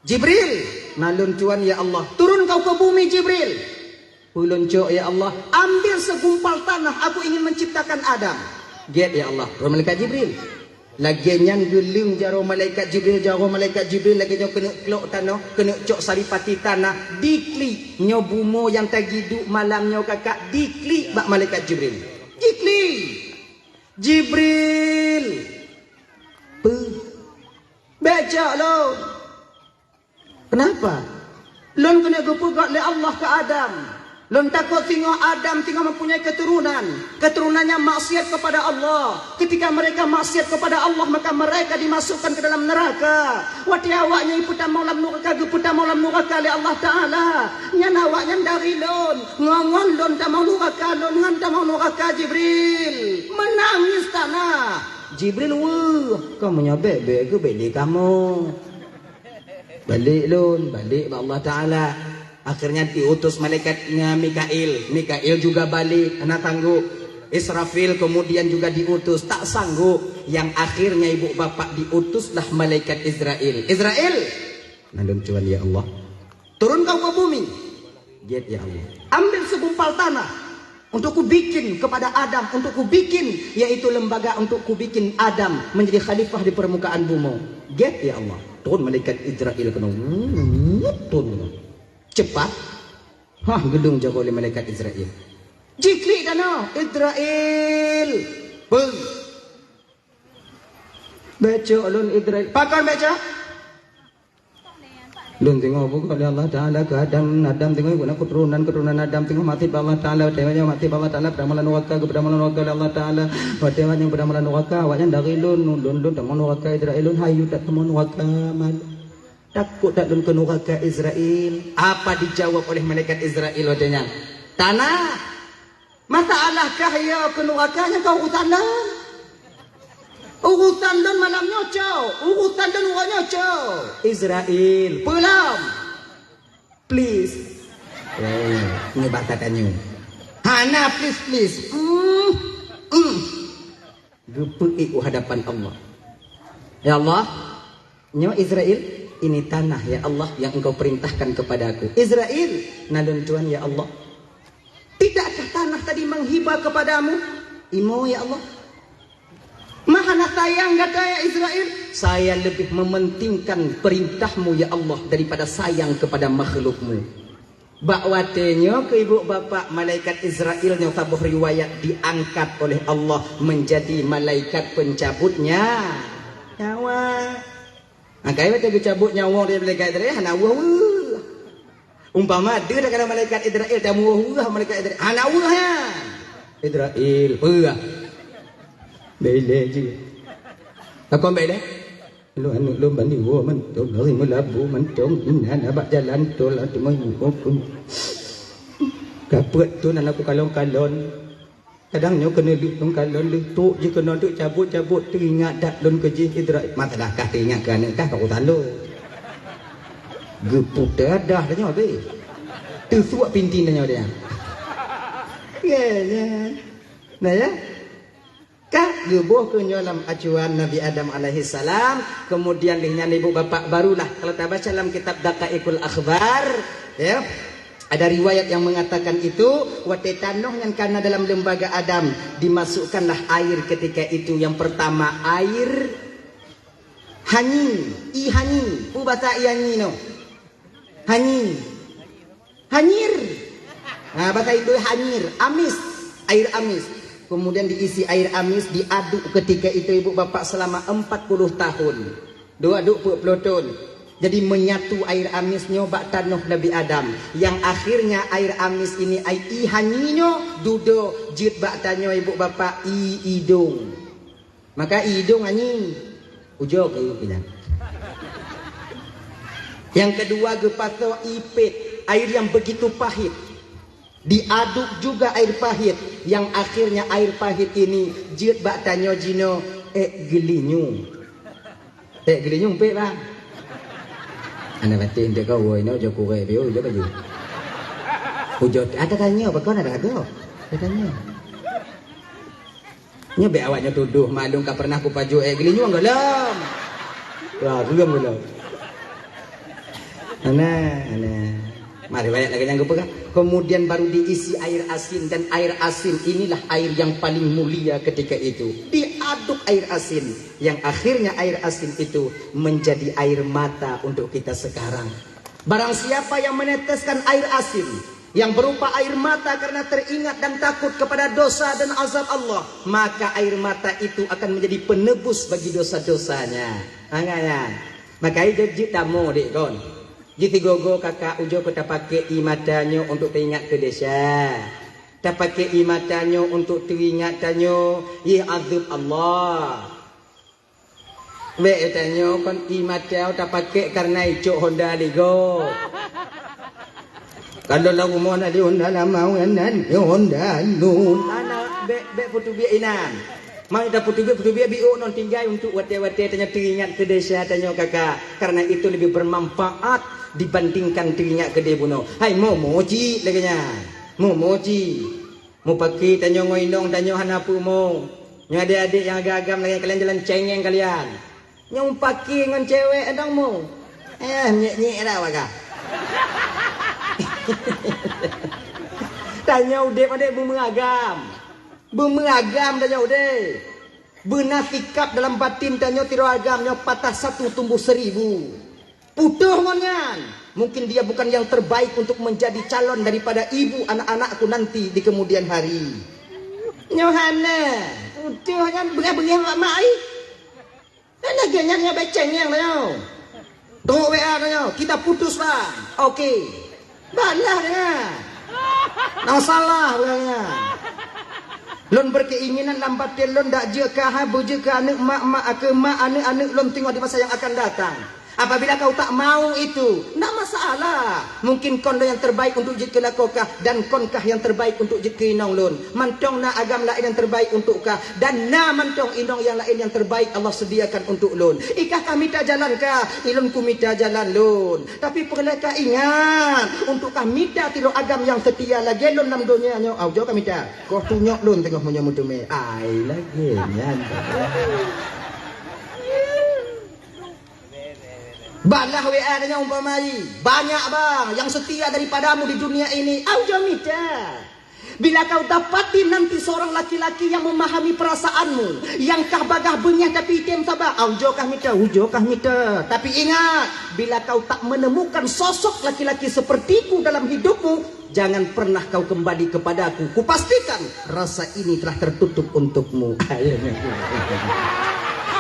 "Jibril!" "Na lôn tuan, ya Allah." "Turun kau ke bumi, Jibril!" "Peue lôn cok, ya Allah?" "Ambil segumpal tanah, aku ingin menciptakan Adam." "Gét, ya Allah." Roh malaikat Jibril. Lagée nyan geuleueng jaroe malaikat Jibril, jaroe malaikat Jibril lagée nyoe keuneuk klok tanoh, keuneuk cok saripati tanah, diklik. Nyoe bumoe nyang tagiduek malam nyoe kakak, diklik bak malaikat Jibril. Diklik! "Jibril!" "Peue?" "Bék cok lôn!" "Kenapa?" "Lôn keuneuk geupeugét lé Allah keu Adam. Lôn takot singoh Adam singoh mempunyai keturunan, keturunan nyang maksiat kepada Allah. Ketika mereka maksiat kepada Allah, maka mereka dimasukkan ke dalam neraka. Watée awaknyan jipeutamong lam nuraka, geupeutamong lam nuraka lé Allah Taala, nyan awaknyan dari lôn. Ngon-ngon lôn tamong nuraka, lôn ngon tamong nuraka, Jibril." Menangis tanah. Jibril, "Weueh, kamoe nyoe bék-bék geubék lé kamoe." Balek lôn, balek bak Allah Taala. Akhirnya diutus malaikat Mikail. Mikail juga balek, hana sanggob. Israfil kemudian juga diutus, tak sanggob. Yang akhirnya ibu bapak diutuslah malaikat Izrail. "Izrail!" "Na lôn tuan, ya Allah." "Turun kau ke bumi." "Gét, ya Allah." "Ambil segumpal tanah. Untuk kubikin kepada Adam, untuk kubikin, yaitu lembaga untuk kubikin Adam menjadi khalifah di permukaan bumoe." "Gét, ya Allah." Turun malaikat Izrail keunoe. Turun keunoe. Cepat. Hah, geuleueng jaroe lé malaikat Izrail. Jiklik tanoh, "Izrail!" "Peue?" "Bék cok lôn, Izrail." "Pakon bék cok?" Lôn singoh beugot lé Allah Taala keu Adam, Adam singoh geuh na keuturonan, keuturonan Adam singoh maté bak Allah Taala, watée nyan maté bak Allah Taala, peutamong lam nuraka, geupeutamong lam nuraka lé Allah Taala. Watée awaknyan peutamong lam nuraka, awaknyan dari lôn, lôn, lôn tamong nuraka, Izrail lôn hayeu that tamong nuraka, mal. Takot that lôn keu nuraka Izrail. Apa dijawab oleh malaikat Izrail watée nyan? "Tanah, masalah kah yo keu nuraka nyan kon urusan lôn. Urusan lôn malam nyoe cok, urusan lôn uroe nyoe cok." "Izrail, peue lom?" "Please." Eh, nyoe bahasa tanyoe. Hana please, please. Hmm, hmm. Geupeuék u hadapan Allah. "Ya Allah, nyoe Izrail, ini tanah, ya Allah, yang Engkau perintahkan kepada aku." "Izrail!" "Na lôn tuan, ya Allah." "Tidakkah tanah tadi menghibah kepadamu?" "Imo, ya Allah." "Ma hana sayang gata, ya Izrail?" "Saya lebih mementingkan perintahmu, ya Allah, daripada sayang kepada makhlukmu." Bak watée nyoe keu ibu bapak, malaikat Izrail nyoe saboh riwayat diangkat oleh Allah menjadi malaikat pencabut nya-, nyawa. Angkai watée geucabut nyawa dari malaikat Izrail hana weueh-weueh. Umpama deuh takala malaikat Izrail tamu weueh-weueh malaikat Izrail hana weueh nyan. "Izrail, peue?" "Bék ilée jih." "Pakon bék ilée?" "Lôn aneuk lôn bani woe mantong, lari meulabu mantong, inan abak jalan tol ateueh manyuoh pun. Kapeuet tu nan aku kalon-kalon. Kadang nyoe keuneuk leueh lôn kalon, leueh trok jih keunoe teuk cabot-cabot, teuingat that lôn keu jih Izrail." Masalah kah teuingat keu aneuk kah, ka urusan lôn. Geuputée dah tanyoe teuh. Teusuak pinti tanyoe dia. Ya, ya. Nah, ya. Ka geuboh keu nyoe lam acuan Nabi Adam alaihissalam, kemudian lheueh nyan ibu bapak barulah, kalau tabaca lam kitab Daqaiqul Akhbar, ya, ada riwayat yang mengatakan itu, watée tanoh nyan kana dalam lembaga Adam, dimasukkanlah air ketika itu, yang pertama air hanyi, i hanyi, peue basa i hanyi nyoe? Hanyi. Hanyir. Ha, bahasa Indo hanyir, amis, air amis. Kemudian diisi air amis, diaduk ketika itu ibu bapak selama empat puluh tahun. Diaduk peuet ploh thon. Jadi menyatu air amis nyoe bak tanoh Nabi Adam. Yang akhirnya air amis ini, ai i hanyi nyoe dudoe jeuet bak tanyoe ibu bapak i idong. Maka idong hanyi, ujoe keu nyan. Yang kedua geupasoe i pet, air yang begitu pahit. Diaduk juga air pahit, yang akhirnya air pahit ini jeuet bak tanyoe jinoe ék geulinyueng. Ék geulinyueng pet, bang. Aneuk batin dek kau, woi, nyoe ujoe kurek, piôh ujoe baju. Ujoe, ada tanyoe, pakon ada lagoe. Ada tanyoe. Nyoe bèk awak nyoe tudoh, maklum ka pernah kupajoh èk geulinyueng gohlom. Wah, gohlom, gohlom. Nah, nah. Mari riwayat lagèe nyang geupeugah. Kemudian baru diisi air asin, dan air asin inilah air yang paling mulia ketika itu. Diaduk air asin, yang akhirnya air asin itu menjadi air mata untuk kita sekarang. Barang siapa yang meneteskan air asin yang berupa air mata karena teringat dan takut kepada dosa dan azab Allah, maka air mata itu akan menjadi penebus bagi dosa-dosanya. Makanya, makanya jeuet tamu dek kon. Jih sigoe-goe kakak, ujoe keu tapakék ie mata nyoe untuk teuingat keu desya. Tapakék ie mata nyoe untuk teuingat tanyoe ie azeueb Allah. Bèk tanyoe kon ie mata tapakék kareuna icok Honda Lego. Kalau lam rumoh na di Honda lama, na di Honda nu. Anak bèk, bèk peutubiek inan. Mari tapeutubiek-peutubiek biôk non tinggai untuk watèe-watèe tanyoe teuingat keu desya tanyoe kakak, karena itu lebih bermanfaat dibandingkan teuingat keu di bunoe. Hai momo cit lagèe nyan. Momo cit. Mupaki tanyoe ngon inong tanyoe hana peue mo. Nyoe adék-adék nyang agam-agam lagèe kalian jalan cengeng kalian. Nyang paki ngon cewek dong mu. Eh, nyek-nyek dah bagah. Tanyoe udép adék beumeuragam. Beumeuragam tanyoe udép. Beuna sikap dalam batin tanyoe sidroe agam nyoe patah satu tumbuh seribu. Putôh ngon nyan. Mungkin dia bukan yang terbaik untuk menjadi calon daripada ibu anak-anakku nanti di kemudian hari. Nyoe hana. Putôh nyan beungéh-beungéh mak-mak ai. Kan lagèe nyan nyang bèk cengeng tanyoe. Trok W A tanyoe, kita putus, Bang. Oke. Balah dengan. Nah, salah dengan. Lôn berkeinginan lam batin lôn dak jeuet keu ha, beujeuet keu aneuk mak, mak keu mak, aneuk-aneuk lôn teungoh di masa yang akan datang. Apabila kau tak mau itu, ndak masalah. Mungkin kon lôn nyang terbaik untuk jeuet keu lakoe kah, dan kon kah nyang terbaik untuk jeuet keu inong lôn. Mantong na agam laén nyang terbaik untuk kah, dan na mantong inong nyang laén nyang terbaik Allah sediakan untuk lôn. Ikah kah mita jalan kah, ilôn kumita jalan lôn. Tapi peureulèe kah ingat, untuk kah mita sidroe agam nyang seutia lagèe lôn lam donya nyoe, au jok kah mita. Koh tunyok lôn teungoh meunyoe meuteumé. Ai lagèe nyan. Balah W A nyan umpama jih, banyak bang yang setia daripadamu di dunia ini, au jok mita. Bila kau dapati nanti seorang laki-laki yang memahami perasaanmu, yang kah bagah beungéh tapi item saba, au jok kah mita, ujoe kah mita. Tapi ingat, bila kau tak menemukan sosok laki-laki sepertiku dalam hidupmu, jangan pernah kau kembali kepadaku. Kupastikan rasa ini telah tertutup untukmu. Ayo, nyoe.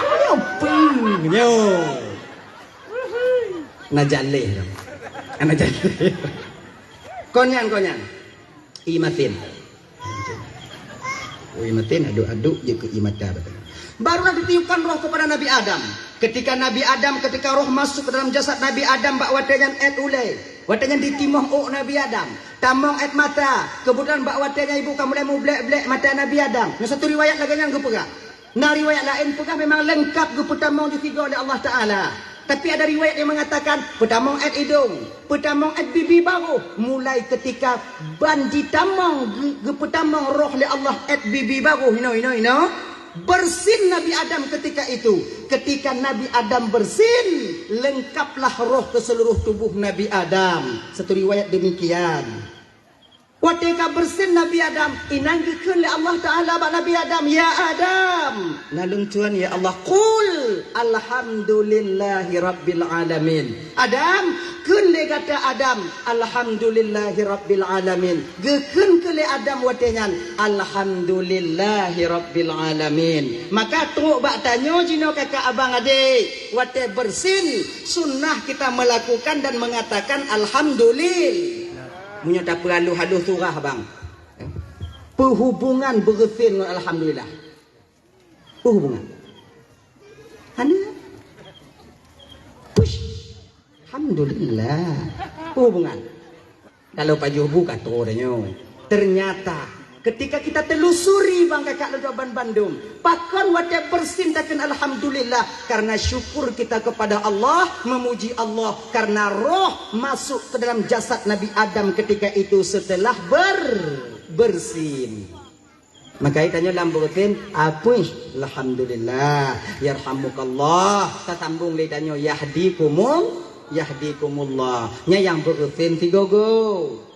Nyoe peueng, nyoe. Na jaleh dong. Na jaleh. Kon nyan, kon nyan. Ie masin. Ie masin aduk-aduk jeuet keu ie mata. Barulah ditiupkan roh kepada Nabi Adam. Ketika Nabi Adam, ketika roh masuk ke dalam jasad Nabi Adam, bak watèe nyan èt ulèe. Watèe nyan ditimoh ôk Nabi Adam. Tamong èt mata. Kebetulan bak watèe nyan ibu ka mulai mublek-blek mata Nabi Adam. Nyoe satu riwayat lagèe nyan geupeugah. Na riwayat laén peugah memang leungkap geupeutamong di sigoe lé Allah Taala. Tapi ada riwayat yang mengatakan peutamong èt idong, peutamong èt bibi baroh. Mulai ketika ban jitamong geu-, geupeutamong roh lé Allah èt bibi baroh, inoe, inoe, inoe, bersin Nabi Adam ketika itu. Ketika Nabi Adam bersin, leungkaplah roh ke seluruh tubuh Nabi Adam. Satu riwayat demikian. Watèe ka bersin Nabi Adam, inan geukheun lé Allah Taala bak Nabi Adam, "Ya Adam." Nan lôn kheun, "Ya Allah." "Qul alhamdulillahi rabbil alamin." Adam, kheun lé gata Adam, "Alhamdulillahi rabbil alamin." Geukheun keu lé Adam watèe nyan, "Alhamdulillahi rabbil alamin." Maka trok bak tanyoe jinoe kakak abang adék, watèe bersin, sunnah kita melakukan dan mengatakan alhamdulillah. Meunyoe tapeuhalôh-halôh surah, bang. Peuhubungan beureusin ngon alhamdulillah. Peuhubungan. Hana. Push. Alhamdulillah. Peuhubungan. Kalau pajoh bu ka tô tanyoe. Ternyata, ketika kita telusuri, bang kakak lôn ban bandum, pakon watèe bersin takheun alhamdulillah, karena syukur kita kepada Allah, memuji Allah, karena roh masuk ke dalam jasad Nabi Adam ketika itu setelah ber-, bersin. Maka tanyoe lam beureutén, apuih, alhamdulillah, yarhamukallah. Tasambong lé tanyoe, yahdikumul, yahdikumullah. Nyan nyang beureutén sigoe-goe.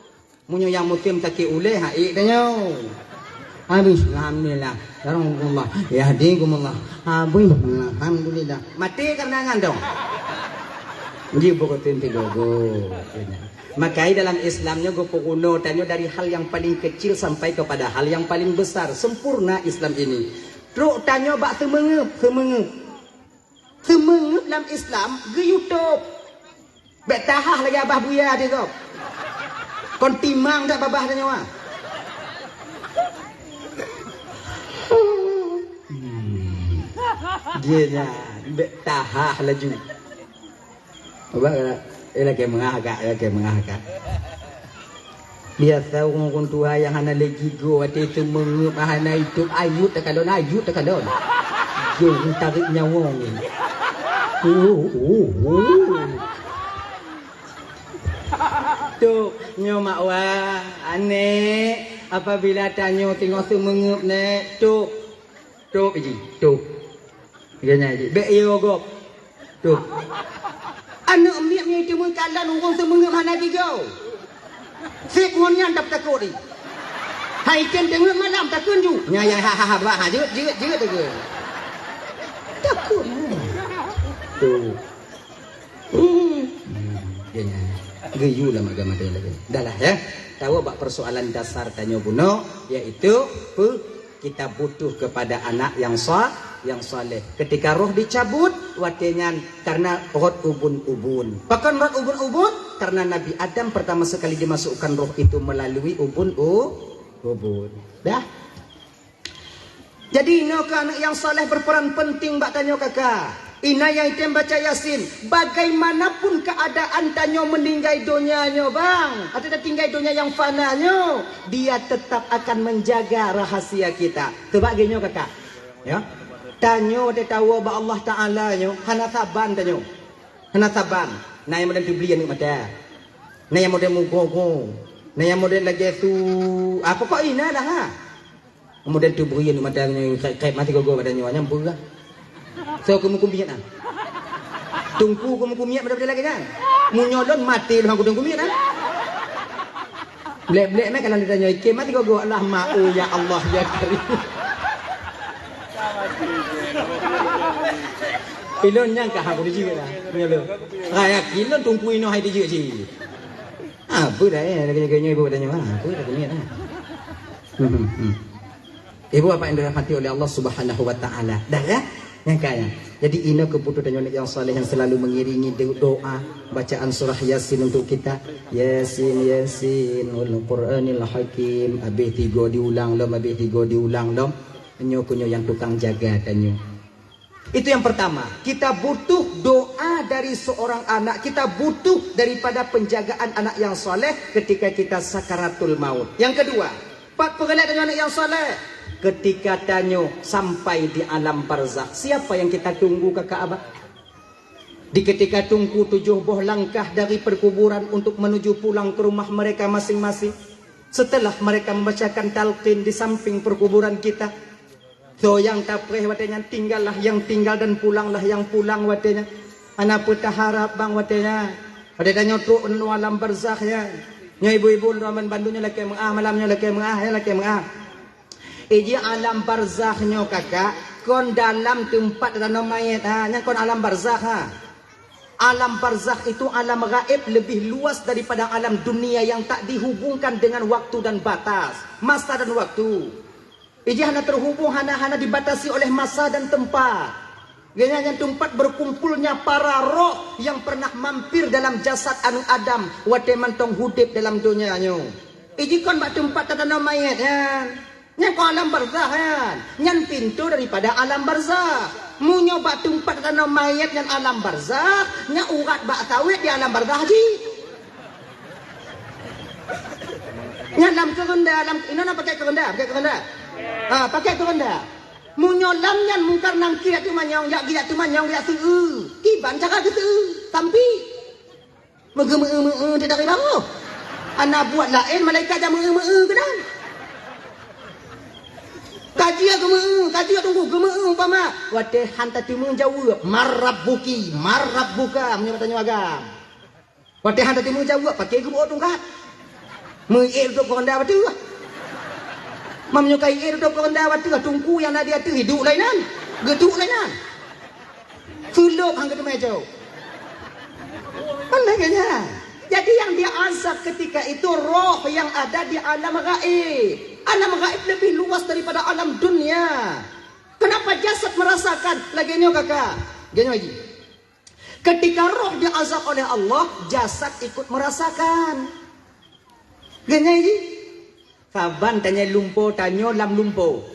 Meunyoe nyang mutem sakét ulèe, ha, ék tanyoe. Habéh, alhamdulillah. Yarhamukumullah, yahdikumullah. Habéh, alhamdulillah. Maté kareuna nyan dong. Jih beureutén sigoe-goe. Maka dalam Islam nyoe geupeurunoe tanyoe dari hal yang paling kecil sampai kepada hal yang paling besar. Sempurna Islam ini. Trok tanyoe bak seumeungeup, seumeungeup. Seumeungeup lam Islam geuyue tôb. Bèk tahah lagèe Abah Buya di gob. Kon timang that babah tanyoe, ah. Dia nyan, bèk tahah laju. Abah, eh, lakèe meungah, Kak, lakèe meungah, Kak. Biasa ureueng-ureueng tuha nyang hana lé gigoe, watèe seumeungeup, hana itôb, ayut takalon, ayut takalon. Jong tarék nyawöng. Uh, uh, uh. Tôb, nyoe mak wa, aneuk, apabila tanyoe teungoh seumeungeup, Nek, tôb. Tôb jih, tôb. Geuhnyan jih, bèk yo gob. Tôb. Aneuk miet nyoe teumeukalon ureueng seumeungeup hana gigoe. Sép ngon nyan tapeutakot jih. Hai tem teungeuek malam takheun ju. Nya, ya, ha, ha, ha, bah, ha, jeuet, jeuet, jeuet takheun. Takot. Tôb. Hmm. Hmm, geuhnyan. Geuyue lam agama tanyoe lagèe. Dahlah, ya. Tawoe bak persoalan dasar tanyoe bunoe, yaitu pe-, kita butuh kepada anak yang sa-, yang saleh. Ketika roh dicabut, watèe nyan karena rot ubun-ubun. Pakon rot ubun-ubun? Karena Nabi Adam pertama sekali dimasukkan roh itu melalui ubun-u-, ubun. Dah. Jadi, inoe keuh aneuk nyang saleh berperan penting bak tanyoe kaka. Inan nyang item baca Yasin, bagaimanapun keadaan tanyoe meuninggai donya nyoe, bang, atau tatinggai donya nyang fana nyoe, dia tetap akan menjaga rahasia kita. Sabab lagèe nyoe kaka, ya. Tanyoe watèe tawoe bak Allah Taala nyoe, hana saban tanyoe. Hana saban. Na nyang model teubri aneuk mata. Na nyang model mugo-go. Na nyang model lagèe su, ah, pokok inan dah, ha. Kemudian tu beri aneuk mata nyoe, krek-krek, maté gogo pada nyoe, nyang beurah. So, keumu kumiet ah. Teungku keumu kumiet pada lagèe nyan. Meunyoe lôn maté lôn kudong kumiet ah. Blek-blek meh kalau ditanyoe iké, maté gogo, Allah, ma, oh, ya Allah, ya Karim. Ilôn nyang ka aku dijeuet lah. Meunyoe lôn. Raya kilôn teungku inoe hai dijeuet cit. Apa dah, eh, lagèe-lagèe nyoe ibu pada nyoe, apa dah kumiet ah. Hmm, hmm, hmm. Ibu bapak yang dirahmati oleh Allah Subhanahu wa Ta'ala. Dah, ya? Nyang kaya. Jadi, inoe keuh butuh tanyoe aneuk nyang saleh nyang selalu mengiringi do-, doa bacaan surah Yasin untuk kita. Yasin, Yasin, wal Qur'anil Hakim. Abéh tigo diulang lom, abéh tigo diulang lom. Nyoe keuh nyoe nyang tukang jaga tanyoe. Itu yang pertama, kita butuh doa dari seorang anak, kita butuh daripada penjagaan anak yang saleh ketika kita sakaratul maut. Yang kedua, pat peureulèe tanyoe aneuk nyang saleh? Ketika tanyoe sampai di alam barzakh, siapa yang kita tunggu, kaka abah? Di ketika tunggu tujuh boh langkah dari perkuburan untuk menuju pulang ke rumah mereka masing-masing, setelah mereka membacakan talqin di samping perkuburan kita, so nyang tapreh watèe nyan, tinggallah yang tinggal dan pulanglah yang pulang watèe nyan. Hana peue taharap bang watèe nyan. Watèe tanyoe trok ngon alam barzakh nyan. Nyoe ibu-ibu, lôn ramen bandum nyoe lakèe meu'ah, malam nyoe lakèe meu'ah, ya lakèe meu'ah. Iji alam barzakh nyoe kaka, kon dalam teumpat tanoh manyét ha, nyan kon alam barzakh ha. Alam barzakh itu alam gaib lebih luas daripada alam dunia yang tak dihubungkan dengan waktu dan batas, masa dan waktu. Iji hana terhubung, hana, hana dibatasi oleh masa dan tempat. Geuhnyan nyan teumpat berkumpulnya para roh yang pernah mampir dalam jasad aneuk Adam watèe mantong udép dalam donya nyoe. Iji kon bak teumpat tatanoh manyét nyan. Nyan kon alam barzakh nyan. Nyan pintoe daripada alam barzakh. Meunyoe bak teumpat tatanoh manyét nyan alam barzakh, nyan urat bak sawét di alam barzakh jih. Nyan lam keureunda, lam, inoe na pakai keureunda, pakai keureunda. Ha, pakai keureunda. Meunyoe lam nyan Mungkar Nangkir jak teumanyong, jak, jak teumanyong, jak seu-eu. Kiban cara geuseu-eu? Sampi. Meugeumeu-eu-meu-eu di dari baroh. Hana buet laén malaikat jak meu-eu-meu-eu keunan. Ka jeuet geumeu-eu, ka jeuet teungku, geumeu-eu umpama. Watée han tateumé jaweueb, "Man rabbuki, man rabbuka," meunyoe tanyoe agam. Watée han tateumé jaweueb, paké geubeuôt tungkat. Meuié tutup keuronda bateuh. Meunyoe ka ié tutup keuronda bateuh, teungku nyang na di ateueh, iduek lainan. Geuduek lainan. Seulop han geuteumé jaweueb. Kan lagée nyan. Jadi yang diazab ketika itu roh yang ada di alam gaib. Alam gaib lebih luas daripada alam dunia. Kenapa jasad merasakan? Lagée nyoe kaka. Lagée nyoe ji. Ketika roh diazab oleh Allah, jasad ikut merasakan. Lagée nyoe ji. Saban tanyoe lumpo, tanyoe lam lumpo.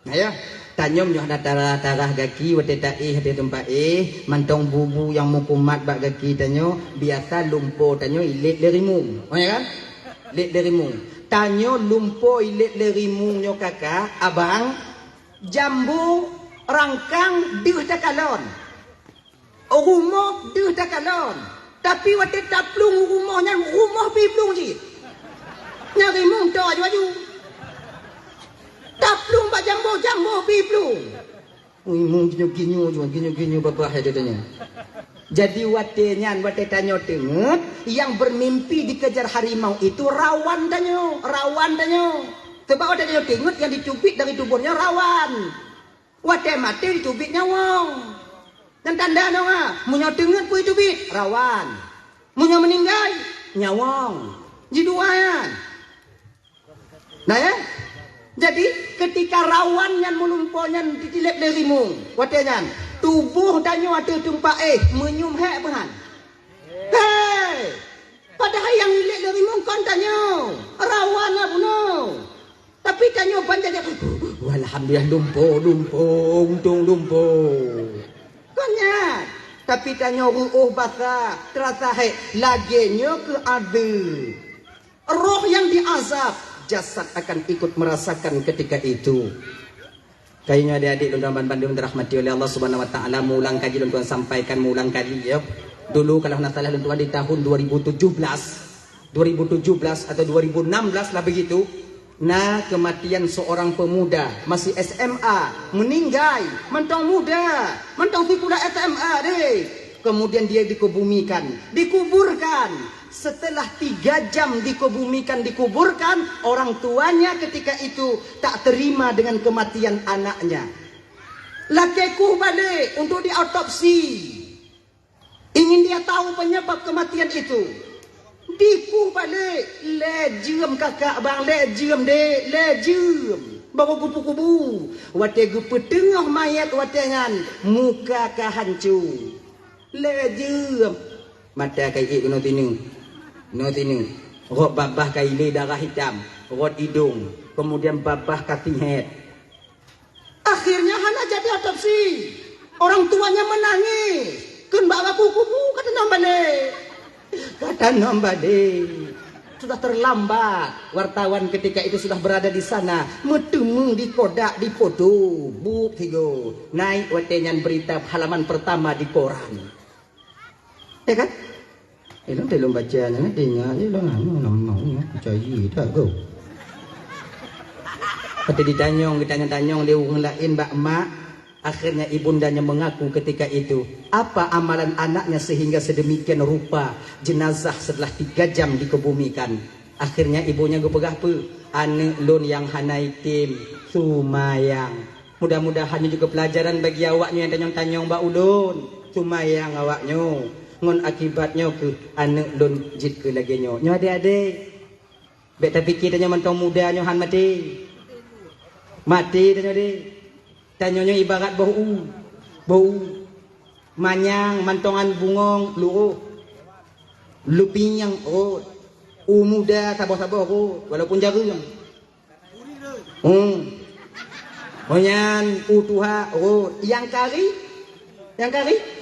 Nah, ya. Tanyoe nyoe hana tarah-tarah gaki watée taéh di teumpat éh, mantong bu-bu nyang meukumat bak gaki tanyoe, biasa lumpo tanyoe ilét lé rimueng. Oh, ya kan? Lét lé rimueng. Tanyoe lumpo ilét lé rimueng nyoe kaka, abang, jambo, rangkang, deuh takalon. Rumoh deuh takalon. Tapi watée taplueng rumoh nyan, rumoh pih plueng cit. Nyan rimueng toe aju-aju. Taplueng bak jambo, jambo pih plueng. Rimueng ginyoe-ginyoe jua, ginyoe-ginyoe babah ya contohnya. Jadi watée nyan, watée tanyoe teungeut, yang bermimpi dikejar harimau itu rawan tanyoe, rawan tanyoe. Sebab watée tanyoe teungeut, yang dicubit dari tubuh nyoe rawan. Watée maté jiteubiet nyawöng. Nyan tanda nyoe, ha, meunyoe teungeut peue jiteubiet, rawan. Meunyoe meuninggai, nyawöng. Jidua nyan. Nah, ya? Jadi, ketika rawan nyan meulumpo nyan jitiléb lé rimueng, watée nyan, tuboh tanyoe ateueh teumpat éh, meunyum hék peuhan. Hei! Padahai nyang ilét lé rimueng kon tanyoe, rawan na bunoe. Tapi tanyoe ban jadi, "Alhamdulillah, lumpo, lumpo, untông lumpo." Kon nyan. Tapi tanyoe reuôh basah, teurasa hék, lagée nyoe keu adeue. Roh yang diazab, jasad akan ikut merasakan ketika itu. Kayunya adik-adik lôn tuan bandum dirahmati oleh Allah Subhanahu wa Taala, meuulang kaji lôn tuan sampaikan, meuulang kaji, ya. Dulu kalau hana salah lôn tuan di tahun dua ribu tujuh belas, dua ribu tujuh belas atau dua ribu enam belas lah begitu, na kematian seorang pemuda masih S M A, meninggai, mantong muda, mantong sikula S M A deh. Kemudian dia dikebumikan, dikuburkan. Setelah tiga jam dikebumikan, dikuburkan, orang tuanya ketika itu tak terima dengan kematian anaknya. Lakée kueh balek untuk diotopsi. Ingin dia tahu penyebab kematian itu. Dikueh balek, lhée jeuem kakak bang, lhée jeuem dek, lhée jeuem. Baru kupu-kubu. Watée geupeuteungoh mayét watée nyan, muka ka hanco. Lhée jeuem. Mata ka iék keunoe sineuk. Keunoe sineuk. Rot babah ka ilée darah hitam. Rot idong. Kemudian babah ka sihét. Akhirnya hana jadi otopsi. Orang tuanya menangis. Kheun bak baku kubu, ka tanom balek. Ka tanom balek. Sudah terlambat. Wartawan ketika itu sudah berada di sana. Meuteumé di kodak, di foto. Buet sigoe. Naik watée nyan berita halaman pertama di koran. Ya kan? Eh, lôn teuh lôn baca nyan, eh, ingat je lôn, anu, nama, eh, percaya tak kau? Kata ditanyong, ditanyong-tanyong lé ureueng laén bak mak, akhirnya ibundanya mengaku ketika itu, apa amalan anaknya sehingga sedemikian rupa jenazah setelah tiga jam dikebumikan. Akhirnya ibunya geupeugah peue? Aneuëk lôn nyang hana item, seumayang. Mudah-mudahan nyoe juga pelajaran bagi awaknyoe nyang tanyong-tanyong bak ulôn. Seumayang awaknyoe. Ngon akibat nyoe keuh aneuëk lôn jeuet keu lagée nyoe. Nyoe adé-adé. Bék tapike tanyoe mantong muda nyoe han maté. Maté tanyoe deh. Tanyoe nyoe ibarat boh u. Boh u. Manyang mantongan bungong luroh. Lupiang rot. U muda saboh-saboh rot. Walaupun jareueng. Hmm. Oh nyan u tuha rot. Nyang kari? Nyang kari?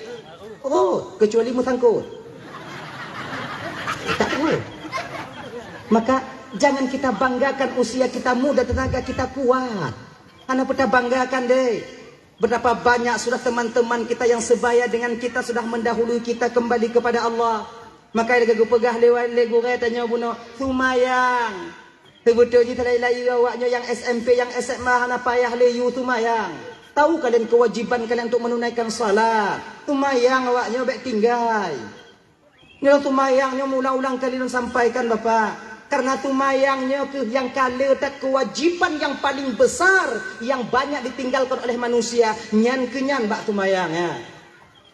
Rot. Kecuali meusangkot. Tak rot. Maka jangan kita banggakan usia kita muda, tenaga kita kuat. Hana peue tabanggakan deh. Betapa banyak sudah teman-teman kita yang sebaya dengan kita sudah mendahului kita kembali kepada Allah. Maka lagée geupeugah lé, lé gurée tanyoe bunoe, seumayang. Teubeutôi jih teulai-lai awaknyoe nyang S M P, nyang S M A hana payah lé yue seumayang. Tahu kalian kewajiban kalian untuk menunaikan salat. Seumayang awaknyoe bék tinggai. Nyoe seumayang nyoe ulang-ulang kali lôn sampaikan, Bapak. Karena seumayang nyoe keuh nyang ka le that kewajiban yang paling besar yang banyak ditinggalkan oleh manusia. Nyan keuh nyan bak seumayang, ya.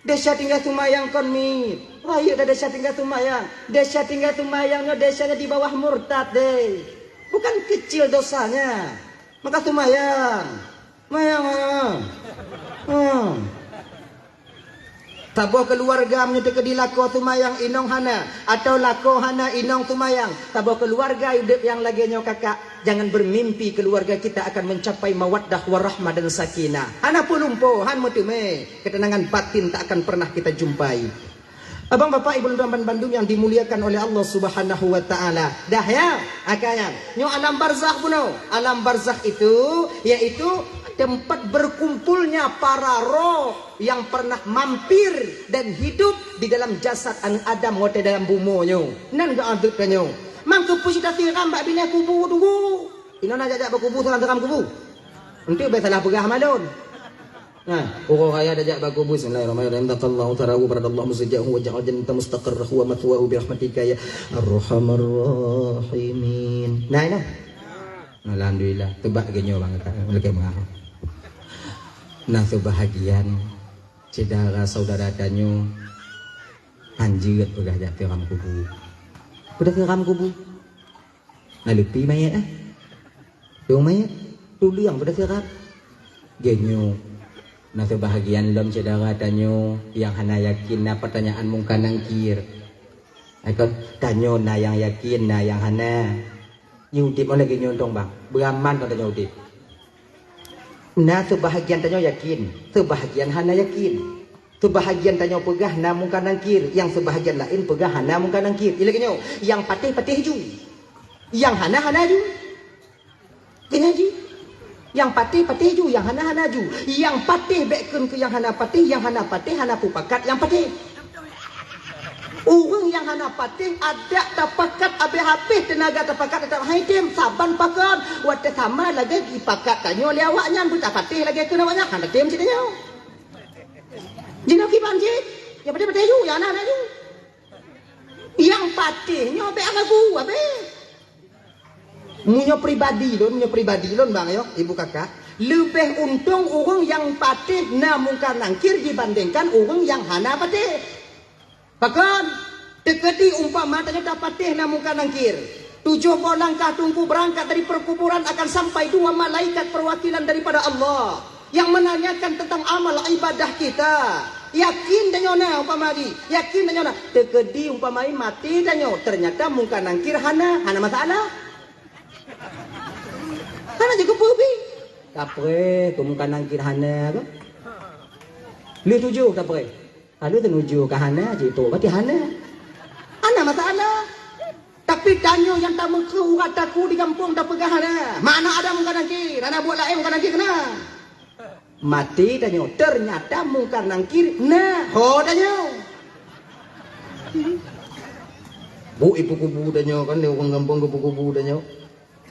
Desya tinggai seumayang kon mit. Rayeuk dah desya tinggai seumayang. Desya tinggai seumayang nyoe desya nyoe di bawah murtad deh. Bukan kecil dosanya. Maka seumayang. Seumayang, seumayang. Hmm. Saboh keuluwarga meunyoe teukeudi lakoe seumayang inong hana, atawa lakoe hana inong seumayang, saboh keuluwarga udeb nyang lagée nyoe kakak, jangan bermimpi keuluwarga kita akan mencapai mawaddah warahmah dan sakinah. Hana peulumpoe, han meuteumé, ketenangan batin tak akan pernah kita jumpai. Abang bapak ibu dan bandum yang dimuliakan oleh Allah Subhanahu wa taala. Dah ya, akanya. Nyoe alam barzakh bunoe. Alam barzakh itu yaitu tempat berkumpulnya para roh yang pernah mampir dan hidup di dalam jasad aneuk Adam watée dalam bumoe nyoe. Nan geuadeueb tanyoe. Mangkeupeue cit tasiram bak binéh kubu tunggu. Inoe na jak-jak bak kubu, siram-siram kubu. Enteuk bèk salah peugah malon. Nah, uroe raya tajak bak kubu, bismillahirrahmanirrahim. Takallahu tarahu baradallahu musjahu wa ja'al jannata mustaqarrahu wa mathwahu bi rahmatika ya arhamar rahimin. Nah, nah. Alhamdulillah, teubak geuh nyoe bang kata, lagèe meuah. Nah, seubahagian syedara saudara tanyoe hanjeuet peugah jak siram kubu. Peugah siram kubu. Na leupi manyét, eh. Dong manyét, tuleueng pada sirat. Geunyoe, na seubahagian lom syedara tanyoe nyang hana yakin na peutanyaan Mungkar Nangkir. Aikon, tanyoe na nyang yakin, na nyang hana. Nyoe udeb lagèe nyoe dong, bang. Beuraman kon tanyoe udeb. Na seubahagian tanyoe yakin, seubahagian hana yakin. Seubahagian tanyoe peugah na Mungkar Nangkir, nyang seubahagian laén peugah hana Mungkar Nangkir. Ilèe nyoe, nyang patéh, patéh ju. Nyang hana, hana ju. Keunan jih. Nyang patéh, patéh ju, nyang hana, hana ju. Nyang patéh bèk kheun keu nyang hana patéh, nyang hana patéh hana peupakat nyang patéh. Ureueng nyang hana patéh adak tapakat abéh-abéh teunaga tapakat teutap han tem saban pakon watèe sama lagèe jipakat tanyoe lé awaknyan beutapatéh lagèe kheun awaknyan hana tem cit tanyoe. Jinoe kiban cit, nyang patéh-patéh ju, nyang hana-hana ju. Nyang patéh nyoe bèk ragu abéh. Meunyoe pribadi lôn, meunyoe pribadi lôn bang yo, ibu kakak, leubeh untông ureueng nyang patéh na Mungkar Nangkir dibandingkan ureueng nyang hana patéh. Pakon? Teukeudi umpama tanyoe tapatéh na Mungkar Nangkir, tujoh boh langkah teungku beurangkat dari peukuburan akan sampai dua malaikat peuwakilan daripada Allah yang menanyakan tentang amal ibadah kita. Yakin tanyoe na umpama jih, yakin tanyoe na. Teukeudi umpama jih maté tanyoe, ternyata Mungkar Nangkir hana, hana masalah. Hana jeuet keupeue pih. Tapreh keu Mungkar Nangkir hana keuh. Lheueh tujoh tapreh. Ka lheueh teunujoh ka hana, jeuet trok berarti hana. Hana masalah. Tapi tanyoe nyang tameukheun urat takue di gampông tapeugah hana. Mana ada Mungkar Nangkir, hana buet laén Mungkar Nangkir keunan. Maté tanyoe, ternyata Mungkar Nangkir na ho tanyoe. Bu ipeukubu tanyoe kan, lé ureueng gampông geupeukubu tanyoe.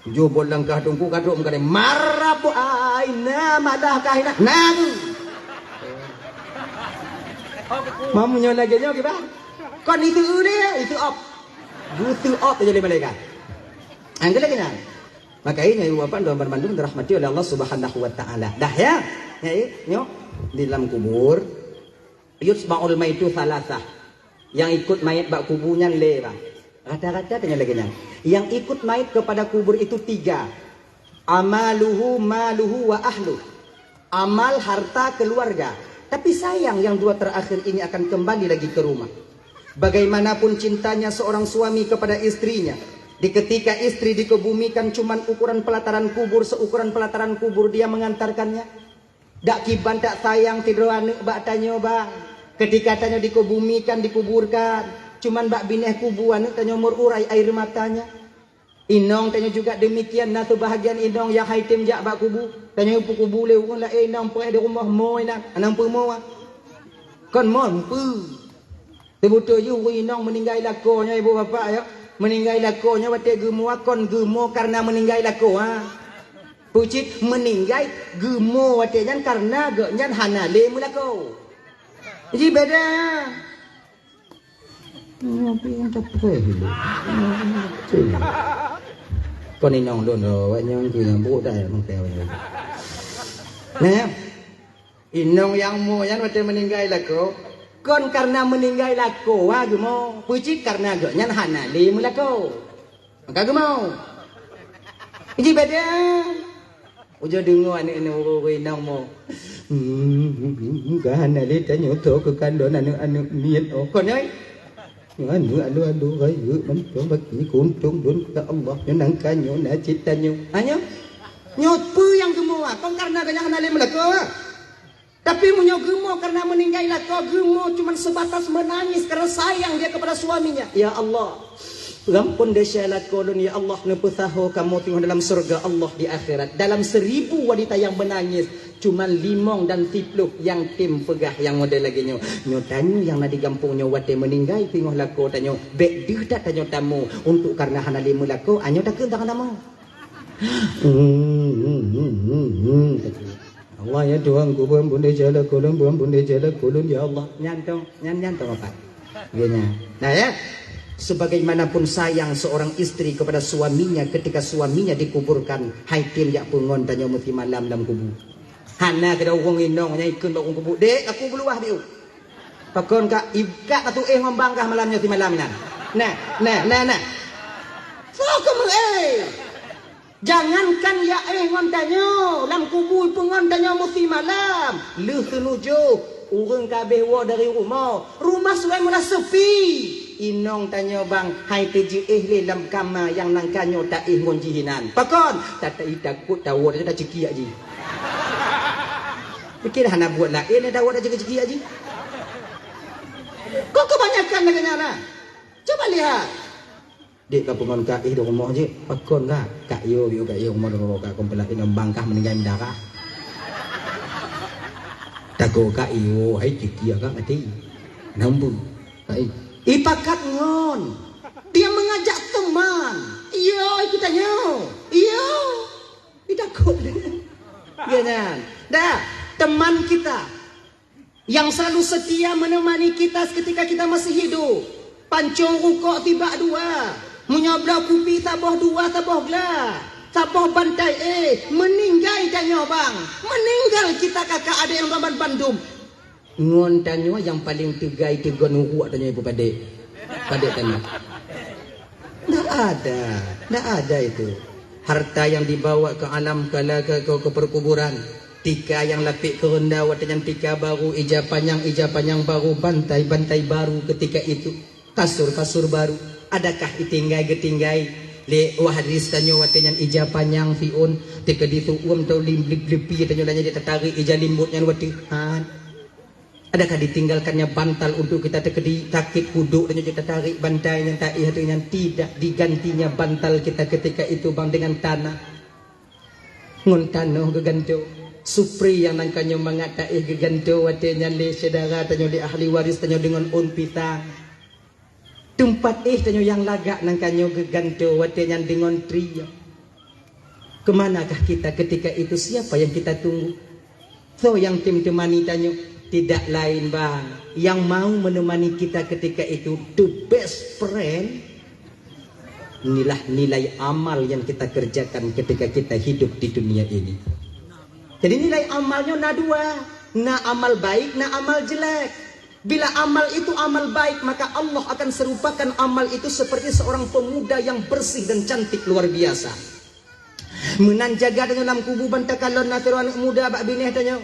Tujoh boh langkah teungku ka trok meukatai, "Marab ai na madah kah na?" "Na tu." Mamu nyoe lagèe nyoe kiban. Kon itu lé, itu op. Butu op jadi malaikat. Angkat lagi nyan. Maka ini ibu bapak dan bandum dirahmati oleh Allah Subhanahu wa taala. Dah ya? Ya, ya. Nyoe di dalam kubur, yutba'ul maitu salasah. Yang ikut mayat bak kubu nyan lé, bang. Rata-rata tanya lagi nyan. Yang ikut mayat kepada kubur itu tiga. Amaluhu, maluhu, wa ahluh. Amal, harta, keluarga. Tapi sayang yang dua terakhir ini akan kembali lagi ke rumah. Bagaimanapun cintanya seorang suami kepada istrinya, di ketika istri dikebumikan cuman ukuran pelataran kubur, seukuran pelataran kubur dia mengantarkannya. Dak kiban tak sayang sidroe aneuk bak tanyoe, bang. Ketika tanyoe dikebumikan, dikuburkan, cuman bak binéh kubu aneuk tanyoe meururai air matanya. Inong tanyoe juga demikian, na seubahagian inong nyang hai tem jak bak kubu. Tanyoe peukubu lé ureueng laén inong preh di rumoh mo inan, anang peumo. Kon mo, meupeue. Teubeutôi jih ureueng inong meuninggai lakoe nyoe ibu bapak ya. Meuninggai lakoe nyoe watée geumo kon geumo kareuna meuninggai lakoe, ha. Peucit meuninggai geumo watée nyan kareuna gobnyan hana lé meulakoe. Ji beda. Kon inong lôn ro, awak nyang keu nyang brok dah meukai awak nyoe. Nah, inong nyang mo nyan watée meuninggai lakoe, kon kareuna meuninggai lakoe wa geumo, peucit kareuna gobnyan hana lé meulakoe. Maka geumo. Ji beda. Ujoe deungoe aneuk inong ureueng inong mo. Hmm, ka hana lé tanyoe tho keu kalon aneuk-aneuk miet oh. Kon nyoe? Aneuk alu-alu rayeuk mantong baki kuntong lôn ya Allah. Nyoe nangka nyoe na cit tanyoe. Ha nyoe? Nyoe peue nyang geumo ah? Kon kareuna gobnyan hana lé meulakoe ah. Tapi meunyoe geumo kareuna meuninggai lakoe, geumo cuma sebatas menangis karena sayang dia kepada suaminya. Ya Allah, gampon desya lakoe lôn ya Allah, neupeusaho kamoe teungoh dalam syurga Allah di akhirat. Dalam seribu wanita yang menangis, cuma limong dan siploh yang tem peugah yang model lagée nyoe. Nyoe tanyoe nyang na di gampông nyoe watée meuninggai teungoh lakoe tanyoe, bék deuh that tanyoe tamu untuk kareuna hana lé meulakoe, anyoe takheun tangan tamu. Allah ya Tuhanku, beuampun desya lakoe lôn, beuampun desya lakoe lôn ya Allah. Nyan tong, nyan, nyan tong apa? Geunya. Nah ya, sebagaimanapun sayang seorang istri kepada suaminya ketika suaminya dikuburkan, hai tem jak peue ngon tanyoe meusimalam lam kubu. Hana keudroe ureueng inong nyang ikheun bak ureueng kubu, "Dek, aku beuluwah biu." Pakon ka ikat atu éh ngon bangkah malam nyoe simalam nyan. Nah, nah, nah, nah. Soe keuh meuéh? Jangankan ya éh ngon tanyoe, lam kubu peungon tanyoe meusimalam. Lheueh teunujoh, ureueng ka abéh woe dari rumoh. Rumah surai meulah sepi. Inong tanyoe bang, hai teujeuéh lé lam kama nyang nangka nyoe taéh ngon jih inan. Pakon? Tatai takot tawoe tanyoe tacekiak jih. Pikir hana buet laén nyang tawoe tacekiak jih. Kok kebanyakan lagée nyan na? Coba lihat. Dek ka peungon ka éh di rumoh jih, pakon ka? Kak yo, yo kak yo, rumoh di rumoh ka kompela inong bangkah meuninggai mendarah. Tago kak yo, hai tiki agak mati. Nambu. Hai. Ipakat ngon. Dia mengajak teman. Iyo, ikut tanya. Iyo. Itakut. Ya kan? Dah, teman kita yang selalu setia menemani kita ketika kita masih hidup. Pancong rukok tibak dua, meunyoe bloe kupi saboh dua, saboh gla, saboh bantai éh, meuninggai tanyoe bang, meuninggal kita kakak adék nyang raban bandum. Ngon tanyoe nyang paleng teugai teugon uruek tanyoe ipeue padé? Padé tanyoe? Ndak ada, ndak ada itu. Harta yang dibawa ke alam kala ke, ke, ke perkuburan. Tika nyang lapék keureunda watée nyan tika baru, ija panyang, ija panyang baru, bantai, bantai baru ketika itu. Kasur, kasur baru. Adakah itinggai geutinggai lé waris tanyoe watée nyan ija panyang siôn, teukeudi su'uem tau lim-, lip-, lipi tanyoe lanyai tatarék ija limbot nyan watée? Han. Adakah ditinggalkannya bantal untuk kita teukeudi sakét kudok dan juga tatarék bantai nyang taéh ateueh nyan? Tidak, digantinya bantal kita ketika itu bang dengan tanah. Ngon tanoh geugantoe. Supri nyang nangka nyoe mangat taéh geugantoe watée nyan lé syedara tanyoe, lé ahli waris tanyoe deungon ôn pisang. Teumpat éh tanyoe nyang lagak nangka nyoe geugantoe watée nyan deungon trie. Keumanakah kita ketika itu? Siapa yang kita tunggu? Soe nyang tem teumani tanyoe? Tidak lain bang, yang mau menemani kita ketika itu, the best friend. Inilah nilai amal yang kita kerjakan ketika kita hidup di dunia ini. Jadi nilai amal nyoe na dua, na amal baik, na amal jelek. Bila amal itu amal baik, maka Allah akan serupakan amal itu seperti seorang pemuda yang bersih dan cantik luar biasa. Meunan jaga tanyoe lam kubu ban takalon na sidroe aneuk muda bak binéh tanyoe.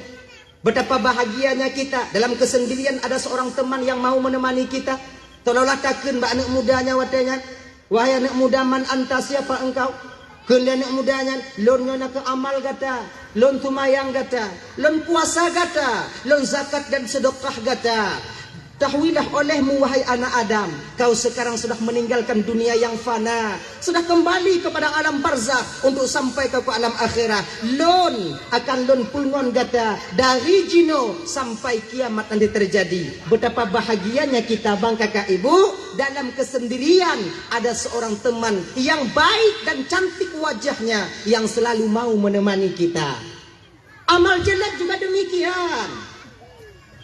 Betapa bahagianya kita dalam kesendirian ada seorang teman yang mau menemani kita. Seolah-olah takheun bak aneuk muda nyan watée nyan, "Wahai aneuk muda, man anta, siapa engkau?" Kheun lé aneuk muda nyan, "Lôn nyoe nakeuh amal gata, lôn seumayang gata, lôn puasa gata, lôn zakat dan sedekah gata." Ketahuilah olehmu, wahai anak Adam, kau sekarang sudah meninggalkan dunia yang fana, sudah kembali kepada alam barzakh untuk sampai kau ke alam akhirat. Lôn akan lôn peungon gata dari jinoe sampai kiamat nanti terjadi. Betapa bahagianya kita, bang, kakak, ibu, dalam kesendirian ada seorang teman yang baik dan cantik wajahnya yang selalu mau menemani kita. Amal jelek juga demikian.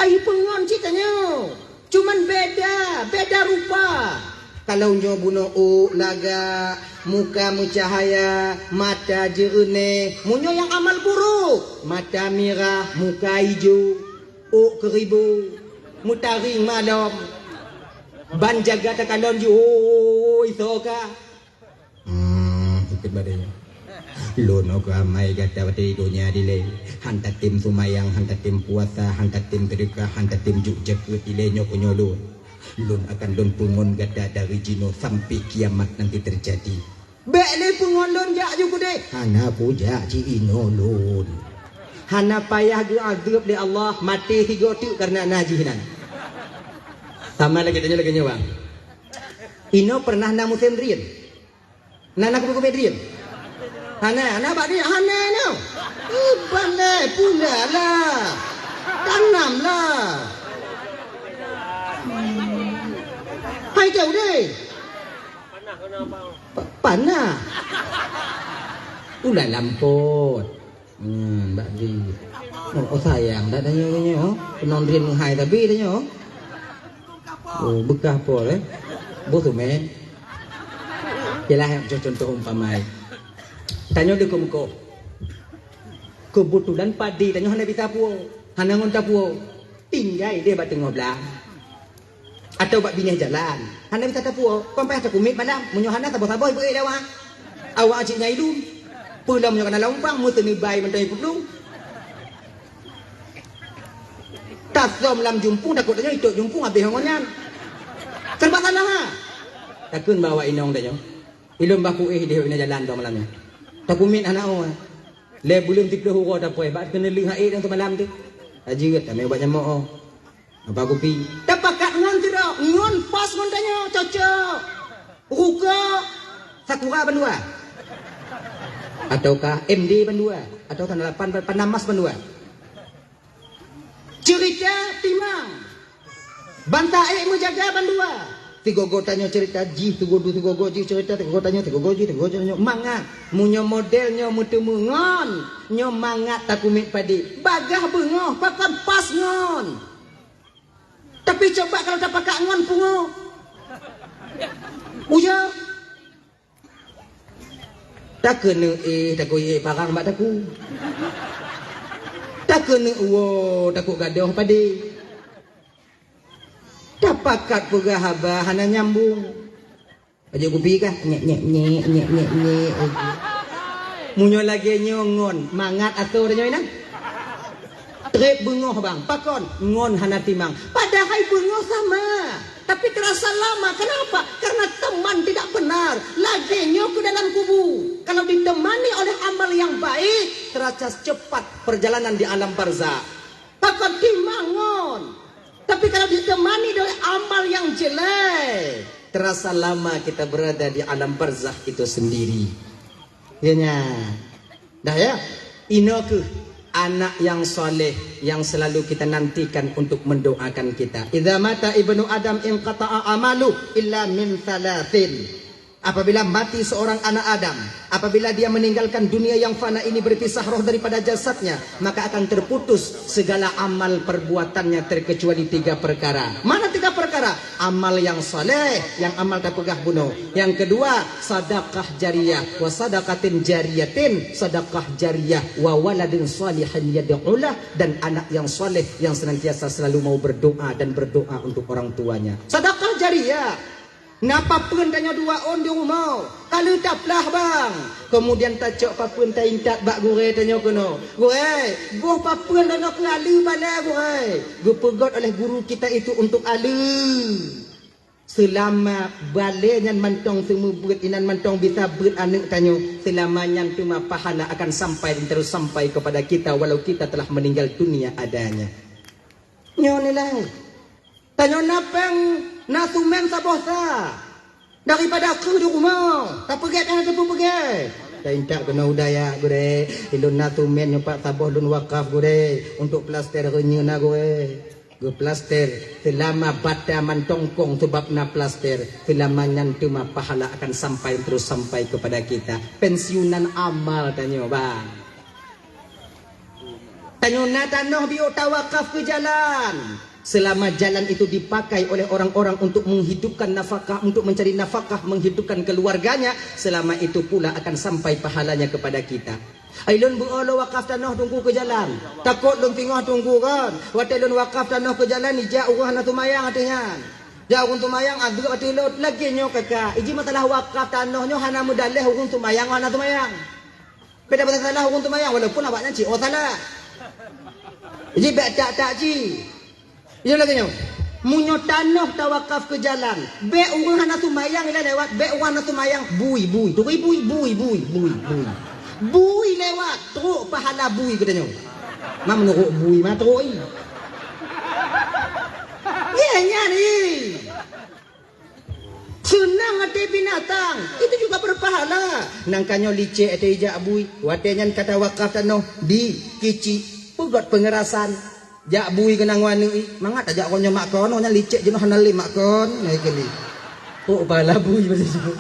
Ai peungon cit tanyoe. Cuman beda, beda rupa. Kalau nyoe bunoe ôk lagak, muka meucahaya, mata jeureunéh. Meunyoe nyang amal buruk, mata mirah, muka ijo, ôk keuribu, meutaring malom. Ban jaga takalon jih, oi, soe ka? Hmm, ikut badai nyoe. Lôn nyoe keu amai gata watée donya dilée. Han tatem seumayang, han tatem puasa, han tatem seudeukah, han tatem jok jakeuet dilée nyoe keu nyoe lôn. Lôn akan lôn peungon gata dari jinoe sampai kiamat nanti terjadi. Bék lé peungon lôn jak ju keudeh. Hana kujak ci inoe lôn. Hana payah geuazeueb lé Allah, maté sigoe teuk kareuna na jih nan. Sama lagée tanyoe lagée nyoe, bang. Inoe pernah na musém drien? Na, na keubeue-keubeue drien? Hana, hana bak drien, hana nyoe. Iban lé, pula lah. Tanam lah. Hai keu udeh. Pa-, panah. Ulai lampot. Hmm, bak di. Oh, oh, sayang dak tanyoe, tanyoe, oh. Keunong drien meuhai tabi tanyoe. Oh, beukah pol, eh. Boh tu, men. Yalah, contoh umpama. Tanyoe di mukoh. Keubeutulan padé tanyoe hana bisa puwoe. Hana ngon tapuwoe. Tinggai deh bak teungoh blang. Atau bak binéh jalan. Hana bisa tapuwoe, kon payah takumiet malam. Meunyoe hana saboh-saboh ibu-ibu lewat. Awak cit nyai lom. Peue lom nyoe kana lam umpang, meuteuni bai mantong ipeuplong. Tasom lam jumpung, takot tanyoe itot jumpung habéh ngon nyan. Serba salah, ha? Takheun bak awak inong tanyoe. Ilom baku éh deh bak binéh jalan dong malam nyan. Takumiet hana oh. Lé buleuen siplôh uroe tapoh, bak keuneulheueh hai dong seumalam tu. Tajeuet tamé ubat nyamok oh. Apa kupi? Tapakat ngon sidroe, ngon pas ngon tanyoe, cocok. Rukok, Sakura bandua. Ataukah M D bandua. Ataukah delapan Panamas bandua. Cerita timang. Bansa ék meujaga bandua. Sigogo tanyoe cerita jih, sigogo, sigogo jih cerita, sigogo tanyoe, sigogo jih, sigogo tanyoe. Mangat. Meunyoe model nyoe meuteumé ngon, nyoe mangat takumiet padé. Bagaih beungoh, pakon pas ngon. Tapi coba kalau tapakat ngon pungo. Uya. Takeuneuk éh, takot éh parang bak takue. Takeuneuk woe, takot gadoh padé. Tapakat peugah haba hana nyambung. Pajoh kupi kah? Nyek, nyek, nyek, nyek, nyek, nyek. Meunyoe lagée nyoe ngon, mangat asoe tanyoe inan. Treb beungoh bang, pakon? Ngon hana timang. Padahai beungoh sama, tapi terasa lama. Kenapa? Karena teman tidak benar. Lagée nyoe keu dalam kubu. Kalau ditemani oleh amal yang baik, terasa cepat perjalanan di alam barzakh. Pakon timang ngon. Tapi kalau ditemani oleh amal yang jelek, terasa lama kita berada di alam barzakh itu sendiri. Ya nya. Dah ya? Inoe keuh anak yang saleh yang selalu kita nantikan untuk mendoakan kita. Idza mata ibnu Adam inqata'a amalu illa min thalathin. Apabila mati seorang anak Adam, apabila dia meninggalkan dunia yang fana ini, berpisah roh daripada jasadnya, maka akan terputus segala amal perbuatannya terkecuali tiga perkara. Mana tiga perkara? Amal yang saleh, nyang amal tapeugah bunoe. Nyang keudua, sadaqah jariyah, wa sadaqatin jariyatin, sadaqah jariyah, wa waladin salihin yad'ulah, dan anak yang saleh yang senantiasa selalu mau berdoa dan berdoa untuk orang tuanya. Sadaqah jariyah. Na papeuen tanyoe dua ôn di rumoh, ka lheueh taplah bang. Kemudian tacok papeuen taintat bak gurée tanyoe keunoe. Gurée, boh papeuen tanyoe keu aleue balée gurée. Geupeugot oleh guru kita itu untuk aleue. Seulama balée nyan mantong seumeubeuet inan mantong bisa beuet aneuëk tanyoe, seulama nyan teuma pahala akan sampai dan terus sampai kepada kita walau kita telah meninggal dunia adanya. Nyoe nilai. Tanyoe na péng, na sumen saboh sa. Daripada keu di rumoh, tapeugét nyang teupeugét. Taintat keunoe u dayah, gurée. Ilôn na sumen nyoe pat saboh lôn wakaf, gurée. Untuk plaster reunyeue na, gurée. Geuplaster, seulama bata mantong kong sabab na plaster, seulama nyan teuma pahala akan sampai terus sampai kepada kita. Pensiunan amal tanyoe, bang. Tanyoe na tanoh biôh tawakaf keu jalan. Selama jalan itu dipakai oleh orang-orang untuk menghidupkan nafkah, untuk mencari nafkah, menghidupkan keluarganya, selama itu pula akan sampai pahalanya kepada kita. Ai lôn beuo lôn wakaf tanoh Teungku keu jalan. Takot lôn singoh Teungku kan. Watée lôn wakaf tanoh keu jalan, ijak ureuëng hana seumayang ateueh nyan. Jak ureuëng seumayang, adeuek ateueh lôn. Lagée nyoe kakak, iji masalah wakaf tanoh nyoe hana meudaléh ureuëng seumayang hana seumayang. Beda pasal salah ureuëng seumayang, walaupun awaknyan cit oh salah. Iji bék tak-tak cit. Nyoe lagée nyoe. Meunyoe tanoh tawakaf keu jalan, bék ureuëng hana seumayang ilée lewat, bék ureuëng hana seumayang, bui, bui, turi bui, bui, bui, bui, bui. Bui lewat, trok pahala bui geutanyoe. Ma meunurot bui ma trok i. Nyan, nyan i. Seunang até binatang, itu juga berpahala. Nang ka nyoe licek até ijak bui, watée nyan ka tawakaf tanoh di Kicik, peugét peungerasan. Jak bui keunan ngon aneuk i, mangat tajak uroe nyoe mak kon, nyan licek jinoe hana lé mak kon, nyan keuh lé. Oh, pahala bui masa jinoe.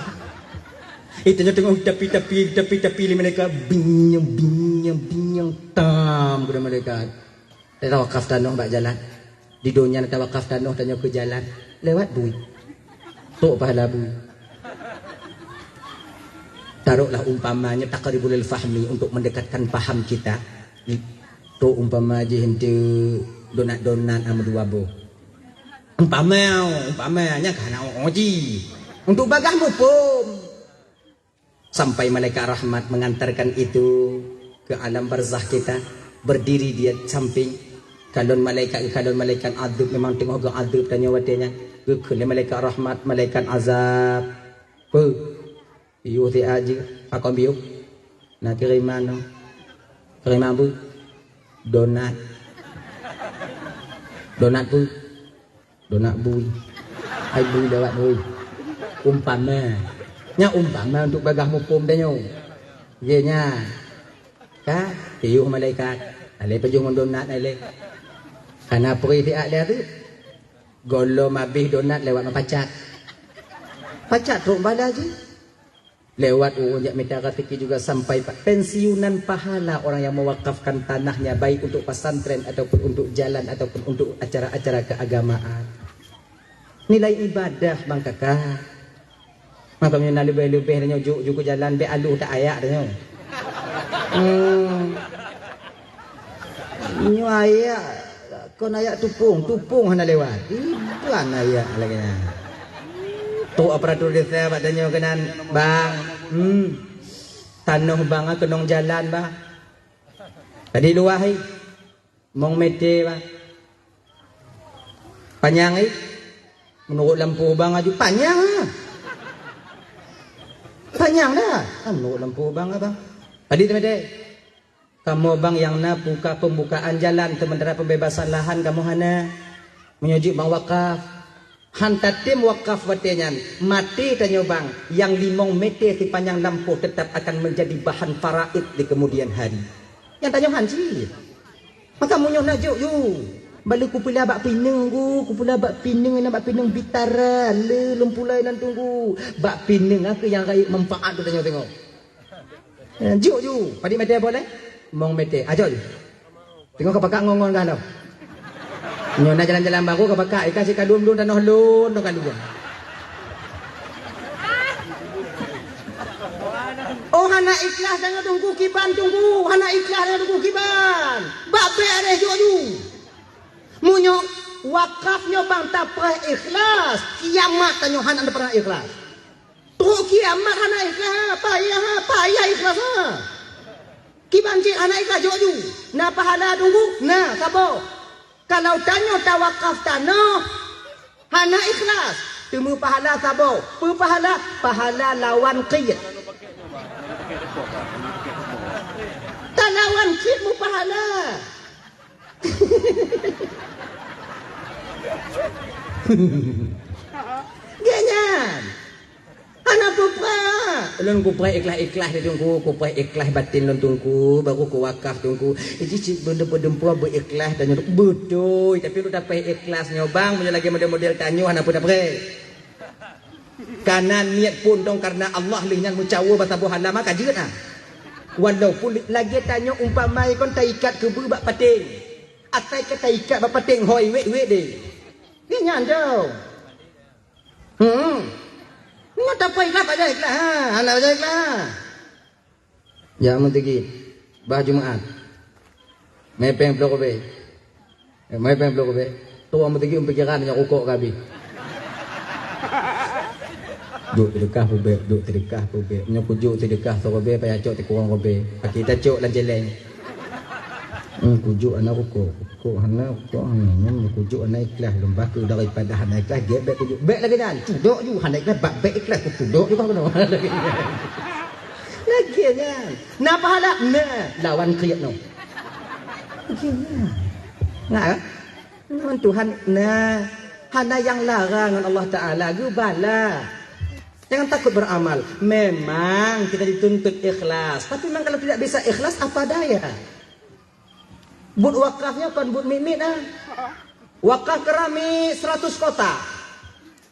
Itu nyoe teungoh tapi-tapi, tapi-tapi lé malaikat, binyang, binyang, binyang, tam, keunan malaikat. Tawakaf tanoh bak jalan. Di donya tawakaf tanoh tanyoe keu jalan. Lewat bui. Trok pahala bui. Taruhlah umpamanya taqribul fahmi untuk mendekatkan paham kita. Trok umpama jih enteuk donat-donat ama dua boh. Umpama, umpama, nyan ka hana uji. Untuk bagah muphom. Sampai malaikat rahmat mengantarkan itu ke alam barzakh kita, berdiri di samping. Kalon malaikat, kalon malaikat adab memang teungoh geuadab tanyoe watée nyan. Geukheun lé malaikat rahmat, malaikat azab. Peu? Yôh siat jih, pakon biôh. Na kiriman nyoe. Kiriman peu? Donat. Donat peu? Donat bui. Ai bui lewat bui. Umpama. Nyan umpama untuk bagah muphom tanyoe. Ye nyan. Ka, tiyuh malaikat. Alai pajoh ngon donat alai. Kana peurih siat lé tu. Gohlom abéh donat lewat meupacat. Pacat trok bala jih. Lewat ureuëng jak mita rezeki juga sampai pa-, pensiunan pahala orang yang mewakafkan tanahnya, baik untuk pesantren ataupun untuk jalan ataupun untuk acara-acara keagamaan. Nilai ibadah, bang kakak. Maka meunyoe na leubeh-leubeh tanyoe juk, juk jalan, bék alu tak ayak tanyoe. Hmm. Nyoe ayak, kon ayak tupông, tupông hana lewat. Iban ayak lagée nyan. Trok aparatur desa bak tanyoe keunan, "Bang, hmm, tanoh bang, ah, keunong jalan, bang." Tadi luwah, eh. Mong mete, bang. Panyang, eh. Meunurot lampu bang aju panyang, ah. Panyang dah. Ah, meunurot lampu bang, ah, bang. Tadi tu mete. Kamoe bang nyang na buka pembukaan jalan, sementara pembebasan lahan kamoe hana. Meunyoe jeuet bang wakaf, han tatem wakaf watée nyan, maté tanyoe bang, nyang limong mete sipanyang lampôh tetap akan menjadi bahan faraid di kemudian hari. Nyang tanyoe han cit. Maka meunyoe na jok yu, bale kupeula bak pineung ku, kupeula bak pineung, na bak pineung bitara, le lom pulai nan tunggu. Bak pineung aku nyang rayeuk manfaat tu tanyoe tengok. Eh, juk ju, padit mete boleh? Mong mete. Ajo ju. Tengok ka pakak ngon-ngon gah lom. Nyoe na jalan-jalan baru ka pakak, ikan si kadum-dum tanoh lon, tanoh kadum. Oh, hana ikhlas tanyoe tunggu kiban tunggu, hana ikhlas tanyoe tunggu kiban. Bak bék deh juk ju. Meunyoe wakaf nyoe bang tapreh ikhlas, kiamat tanyoe hana pernah ikhlas. Trok kiamat hana ikhlas, payah, payah ikhlas, ha. Kiban cit hana ikhlas jok ju. Na pahala tunggu, na saboh. Kalau tanyoe tawakaf tanoh, hana ikhlas, teumeu pahala saboh. Peu pahala? Pahala lawan kiet. Talawan kiet meupahala. Gét nyan. Hana peue-peue. Lôn kupreh ikhlas-ikhlas di Teungku, kupreh ikhlas batin lôn Teungku, baru kuwakaf Teungku. Iji cit beudeup-beudeumpue beu ikhlas dan nyoe beutôi, tapi lôn tapreh ikhlas nyoe bang, meunyoe lagèe model-model tanyoe hana peue tapreh. Kana niet phon dong karena Allah lheueh nyan meucawo bak saboh alam ka jeuet ah. Walaupun lagèe tanyoe umpama kon taikat keubeue bak paténg. Asai ka taikat bak paténg hôi wét-wét deh. Nyan dong. Hmm. Nyoe tapreh ikhlas pajan ikhlas ha. Hana pajan ikhlas ha. Jak meuteugét bah Jumaat. Mè péng ploh ribèe. Eh, mè péng ploh ribèe. Tuwoe meuteugét pikiran nyang rukok ka abéh. Duek teudeukah peubèk, duek teudeukah peubèk. Nyoe kujok teudeukah siribèe payah cok sikurong ribèe. Akhé tacok lam cèlèng. Hmm, kujok hana rukok. Rukok hana, rukok hana. Nyoe kujok hana ikhlas lom. Bah keu daripada hana ikhlas, gèt bèk kujok. Bèk lagèe nyan. Cudok ju hana ikhlas, bak bèk ikhlas kutudok ju bah keunoe. Lagèe nyan. Na pahala? Na. Lawan kriet nyoe. Lagèe nyan. Nah, eh? Ngon Tuhan, nah, hana nyang larang ngon Allah Taala, geubala. Jangan takut beramal. Memang kita dituntut ikhlas, tapi memang kalau tidak bisa ikhlas, apa daya? Buet wakaf nyoe kon buet miet-miet ah. Wakaf keramik seratus kotak.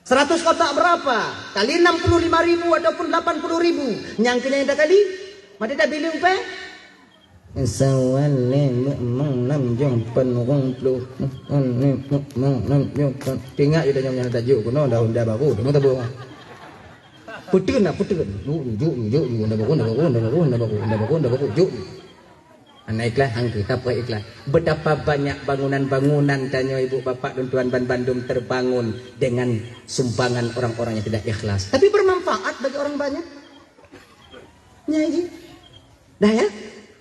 Seratus kotak berapa? Kali enam puluh lima ribu ataupun delapan puluh ribu. Nyang keu nyan dah kali? Maté dah bileung pèng? Sawan lé meu'mong nam jong pen rong ploh. Meu'mong nam jong pen. Ingat je dah nyang tajok keunoe dah honda baru. Tengok tabung. Puteun lah, puteun. Jok, jok, jok, jok. Honda baru, honda baru, honda baru, honda baru, honda baru, honda baru, jok. Hana ikhlas, hangkeu, tapreh ikhlas. Betapa banyak bangunan-bangunan tanyoe ibu bapak dan tuan ban bandum terbangun dengan sumbangan orang-orang yang tidak ikhlas. Tapi bermanfaat bagi orang banyak. Nya ji. Dah ya?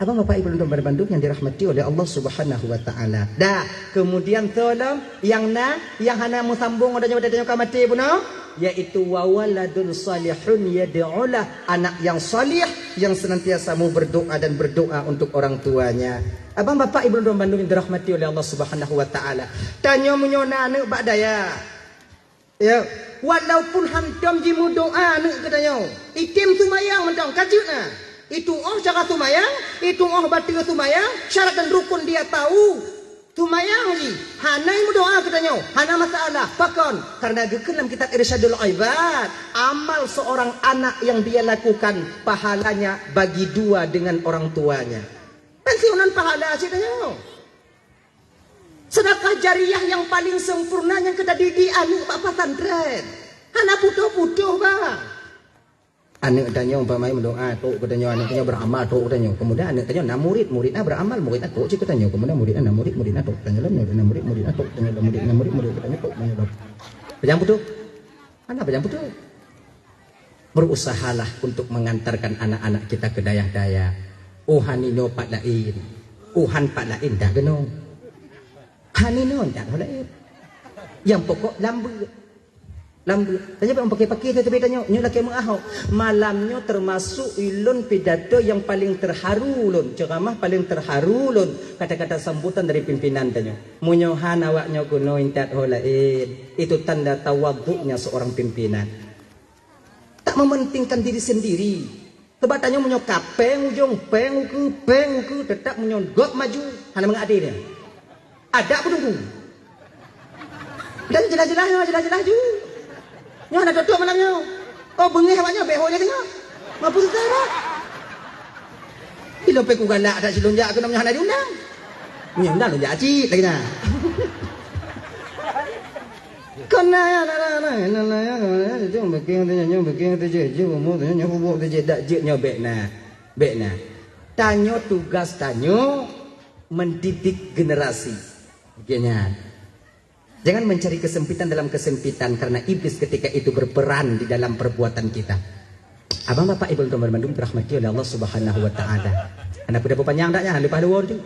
Abang bapak ibu dan tuan ban bandum yang dirahmati oleh Allah Subhanahu wa taala. Dah, kemudian tolong yang na, yang hana meusambung ada nyawa tanyoe ka maté bunoe, yaitu wa waladun salihun yad'ulah, anak yang salih yang senantiasa mau berdoa dan berdoa untuk orang tuanya. Abang bapak ibu dan tuan bandum yang dirahmati oleh Allah Subhanahu wa taala. Tanyoe meunyoe na aneuk bak dayah. Ya, walaupun hantom jimeudoa aneuk geutanyoe, item seumayang mantong ka jeuet na. Itu'oh cara seumayang, itu'oh bateue seumayang, syarat dan rukun dia tahu. Seumayang jih, hana meudoa geutanyoe, hana masalah. Pakon? Karena geukheun lam kitab Irsyadul Ibad, amal seorang anak yang dia lakukan, pahalanya bagi dua dengan orang tuanya. Pensiunan pahala cit tanyoe. Sedekah jariah nyang paling sempurna nyang ka tadidik aneuk bak pesantren. Hana putôh-putôh, bang. Aneuk tanyoe umpama meudoa, trok geutanyoe, aneuk tanyoe beramal, trok geutanyoe. Kemudian aneuk tanyoe na murid, murid na beramal, murid na trok cit geutanyoe. Kemudian murid na murid, murid na trok geutanyoe lom, murid na murid, murid na trok geutanyoe lom, murid na murid, murid na trok geutanyoe lom. Pajang putôh? Hana pajang putôh. Berusahalah untuk mengantarkan anak-anak kita ke dayah-dayah. Oh, han inoe pat laén. Oh, han pat laén dah keunoe. Han inoe dah laén. Nyang pokok lambeuet. Lambeuet. Tanyoe bèk meupaké-paké teuh teubiet tanyoe. Nyoe lakèe meuahok. Malam nyoe termasuk ulôn pidato nyang paleng terharu lôn. Ceuramah paleng terharu lôn. Kata-kata sambutan dari pimpinan tanyoe. Meunyoe han awak nyoe keunoe intat ho laén. Itu tanda tawaduknya seorang pimpinan. Tak mementingkan diri sendiri. Sebab tanyoe meunyoe ka péng ujong, péng ukeue, péng ukeue, teutap meunyoe gob maju, hana mangat até nyan. Adak peuteungku. Dan jeulaih-jeulaih nyoe, jeulaih-jeulaih ju. Nyoe hana tôp-tôp malam nyoe. Oh, beungéh awak nyoe, bèk ho lé teungoh. Mampu susah dak? Ilôn pih kugalak that silôn jak keunoe nyoe hana diundang. Nyoe undang lôn jak cit lagèe nyan. Kon na ya, na, na, na, na, na, ya, na, na, ya, jong bikin tu, jong bikin tu je, je, umur tu, jong kubur tu je, dak jeuet nyoe bèk na. Bèk na. Tanyoe tugas tanyoe mendidik generasi. Oke nyan. Jangan mencari kesempitan dalam kesempitan karena iblis ketika itu berperan di dalam perbuatan kita. Abang bapak ibu dan teman bandum dirahmati oleh Allah Subhanahu wa taala. Anak peue panyang dak nyan leupah dua tu.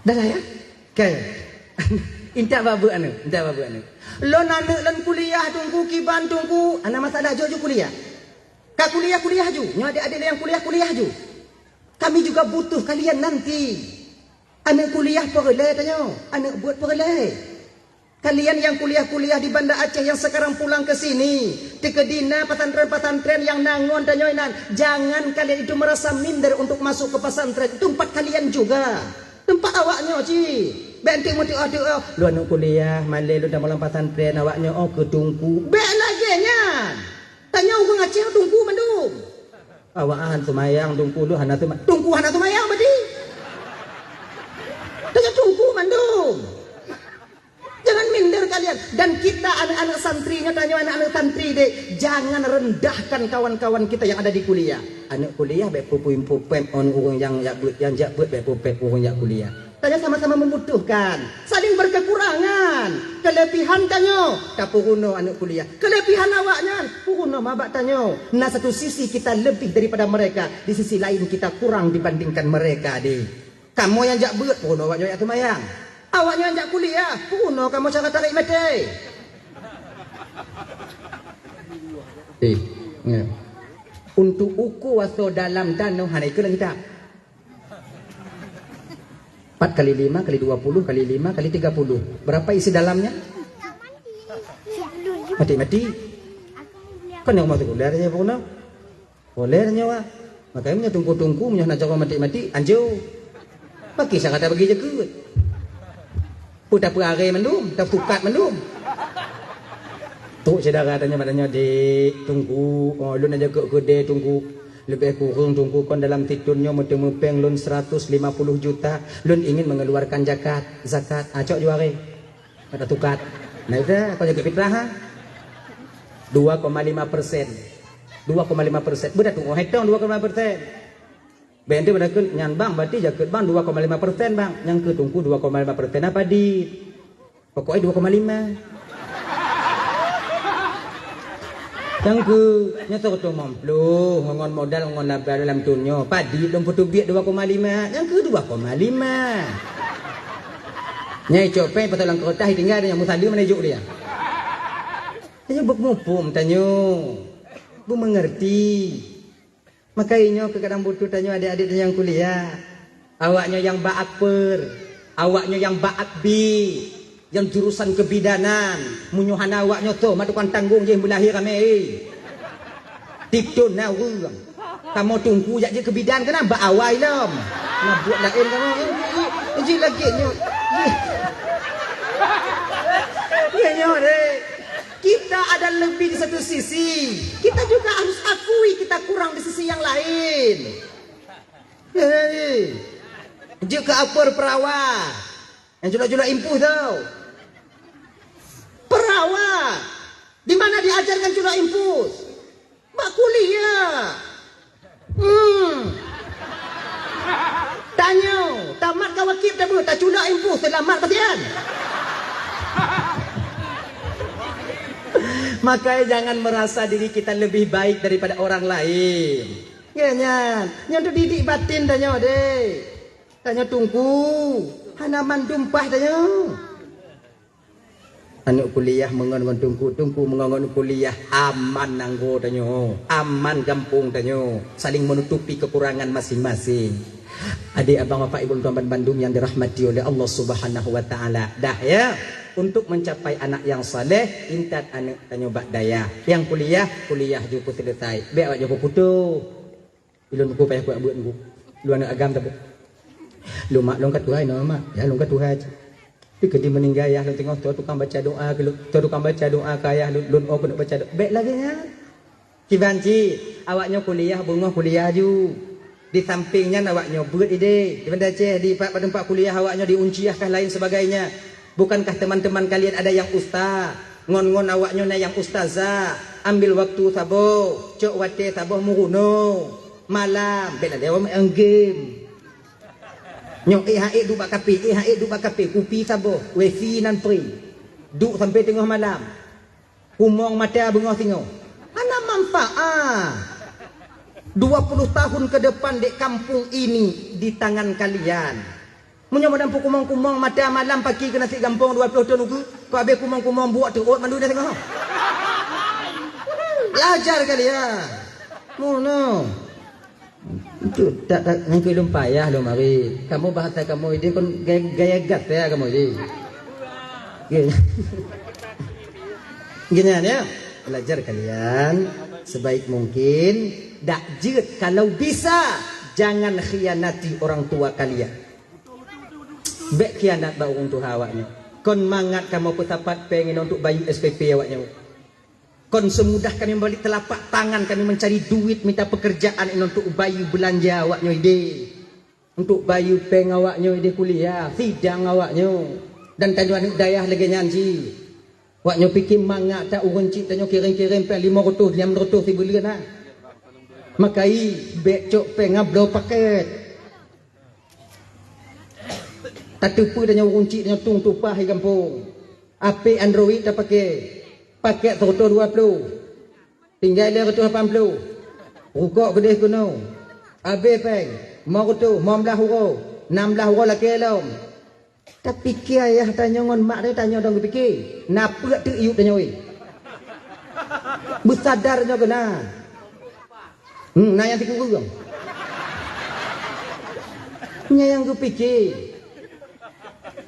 Dah lah ya? Kan? Intat babeuek aneuk, intat babeuek aneuk. Lôn aneuk lôn kuliah teungku, kiban teungku, hana masalah jok ju kuliah. Ka kuliah-kuliah ju, nyoe adik-adik nyang kuliah-kuliah ju. Kami juga butuh kalian nanti. Aneuk kuliah peureulée tanyoe, aneuk beuet peureulée. Kalian yang kuliah-kuliah di Banda Aceh yang sekarang pulang ke sini, teukeudi na pesantren-pesantren yang na ngon tanyoe inan, jangan kalian itu merasa minder untuk masuk ke pesantren. Itu tempat kalian juga. Tempat awaknyoe cit. Bék enteuk meutuoh-tuoh, "Lôn aneuk kuliah, malée lôn tamong lam pesantren, awaknyoe oh keu teungku." Bék lagée nyan. Tanyoe ureuëng Aceh teungku mandum. Awak hana seumayang, teungku lôn hana seuma-, teungku hana seumayang berarti. Tanyoe teungku mandum. Jangan minder kalian. Dan kita aneuk-aneuk santri, nyoe tanyoe aneuk-aneuk santri deh, jangan rendahkan kawan-kawan kita yang ada di kuliah. Aneuk kuliah bék peupém-peupém ngon ureuëng nyang jak beuet, nyang jak beuet bék peupém ureuëng jak kuliah. Tanyoe sama-sama membutuhkan, saling berkekurangan. Kelebihan tanyoe tapeurunoe aneuk kuliah. Kelebihan awaknyan peurunoe ma bak tanyoe. Nah, satu sisi kita lebih daripada mereka, di sisi lain kita kurang dibandingkan mereka deh. Kamoe nyang jak beuet, peurunoe awaknyoe jak seumayang. Awaknyoe nyang jak kuliah, peurunoe kamoe cara tarék maté. Eh, ya. Untuk uku asoe dalam tanoh hana ikeu lam kitab. Empat kali lima kali dua puluh kali lima kali tiga puluh. Berapa isi dalamnya? Mati-mati. Kan yang masuk ular aja peurunoe. Boleh tanyoe, ah. Makanya meunyoe teungku-teungku, meunyoe hana jaroe maté-maté, anjo. Bagi syarat bagi jakeuet. Peue tapeuaré mandum, tapukat mandum. Trok syedara tanyoe, tanyoe, "Dek, teungku, oh, lôn aja keu keudè teungku. Leubeh kureueng teungku kon dalam sithon nyoe meuteumé péng lôn seratus lima puluh juta. Lôn ingin mengeluarkan zakat, zakat." Ah, cok juaré. Kata tukat. Nah, itu kau jaga fitrah, ha? Dua koma lima persen. Dua koma lima persen. Beudah tu, oh, hetong dua koma lima persen. Bèk ente beudah keu nyan bang, berarti jakeuet bang dua koma lima persen, bang. Nyang keu teungku dua koma lima persen apa, dit? Pokoknya dua koma lima. Nyang keu, nyoe seratus lima puluh, ngon modal, ngon laba dalam thon nyoe. Padit lôn peuteubiet dua koma lima, nyang keu dua koma lima. Nyai cok péng pasang lam keureutah, tinggai nyang meusaleuem mana jok dia. Tanyoe beumuphom tanyoe. Beumeungeurti. Maka inyoe keu kadang butuh tanyoe adik-adik nyang kuliah. Awaknyoe nyang bak akper, awaknyoe nyang bak akbi, nyang jurusan kebidanan, meunyoe hana awaknyoe toh mak tukang tanggong jih meulahé ramé, eh. Tiep thon na ureueng. Kamoe teungku jak jeuet keu bidan keunan bak awai lom. Na buet laén kamoe, eh, eh, eh, jih lagèe nyoe. Jih. Nyoe deh. Kita ada lebih di satu sisi. Kita juga harus akui kita kurang di sisi yang lain. Hei, jeuet keu akper peurawa. Nyang culok-culok impus tu. Peurawa. Di mana diajarkan culok impus? Bak kuliah. Hmm. Tanyoe, tamat ka wakib tabeuet, taculok impus, seulamat pasian. Makanya jangan merasa diri kita lebih baik daripada orang lain. Ya, nyan. Nyan tu didik batin tanyoe deh. Tanyoe teungku, hana mandum paih tanyoe. Aneuk kuliah meungon ngon teungku, teungku meungon ngon kuliah, aman nanggroe tanyoe, aman gampông tanyoe, saling menutupi kekurangan masing-masing. Adik abang bapak ibu tuan ban bandum yang dirahmati oleh Allah Subhanahu wa taala. Dah ya, untuk mencapai anak yang saleh, intat aneuk tanyoe bak dayah. Nyang kuliah, kuliah ju peuseuleutai. Bèk awak ju peuputoh. Ulôn teungku payah kuat buet teungku. Lôn aneuk agam tapi. Lôn mak lôn ka tuha inoe mak. Ya lôn ka tuha cit. Tapi keudeh meuninggai ayah lôn teungoh, toh tukang baca doa keu lôn. Toh tukang baca doa keu ayah lôn, lôn oh keuneuk baca doa. Bèk lagèe nyan. Kiban cit, awaknyoe kuliah, beungoh kuliah ju. Di samping nyan awaknyoe beuet idéh. Di Banda Aceh, di pat-, pat teumpat kuliah awaknyoe di Uncih kah lain sebagainya. Bukankah teman-teman kalian ada yang ustaz? Ngon-ngon awaknyoe na nyang ustazah. Ambil waktu saboh, cok watèe saboh meurunoe. Malam, bèk na dewa main game. Nyoe éh haék duek bak kafe, éh haék duek bak kafe, kupi saboh, wifi nan free. Duek sampai teungoh malam. Kumong mata beungoh singoh. Hana manfaat. Dua puluh tahun ke depan dek kampung ini di tangan kalian. Meunyoe madan peukumong-kumong mata malam paki keu nasi gampông dua ploh thon ukeue, keu abéh kumong-kumong buok teuôt mandum dah singoh. Belajar kalian. Mono. Itu tak, tak, nyang keu lôn payah lôn mari. Kamoe bahasa kamoe idéh kon gaya, gaya gas ya kamoe idéh. Gaya. Gini ya, belajar kalian sebaik mungkin, dak jeuet kalau bisa jangan khianati orang tua kalian. Bék khianat bak ureuëng tuha awaknyoe. Kon mangat kamoe peusapat péng inong untuk bayeue S P P awaknyoe. Kon seumudah kami membalik telapak tangan kami mencari duit mita pekerjaan inong untuk bayeue beulanja awaknyoe idéh. Untuk bayeue péng awaknyoe idéh kuliah, sidang awaknyoe. Dan tanyoe aneuëk dayah lagée nyan cit. Awaknyoe pike mangat that ureuëng cit tanyoe kirém-kirém péng lima reutôh, enam reutôh sibuleuen ha. Makai bék cok péng abloe paket. Tateupeue tanyoe ureuëng cit tanyoe tueng tupah di gampông. Apé Android tapake. Paket seratus dua puluh. Tinggai lhée reutôh lapan puluh. Rukok keudeh keunoe. Abéh péng. Lima reutôh, lima blaih uroe. Enam blaih uroe lakée lom. Tapike ayah tanyoe ngon mak tanyoe dong geupike. Na peuet teuk yub tanyoe. Beusadar nyoe keunan. Hmm, na nyang sikureueng. Nyan nyang geupike.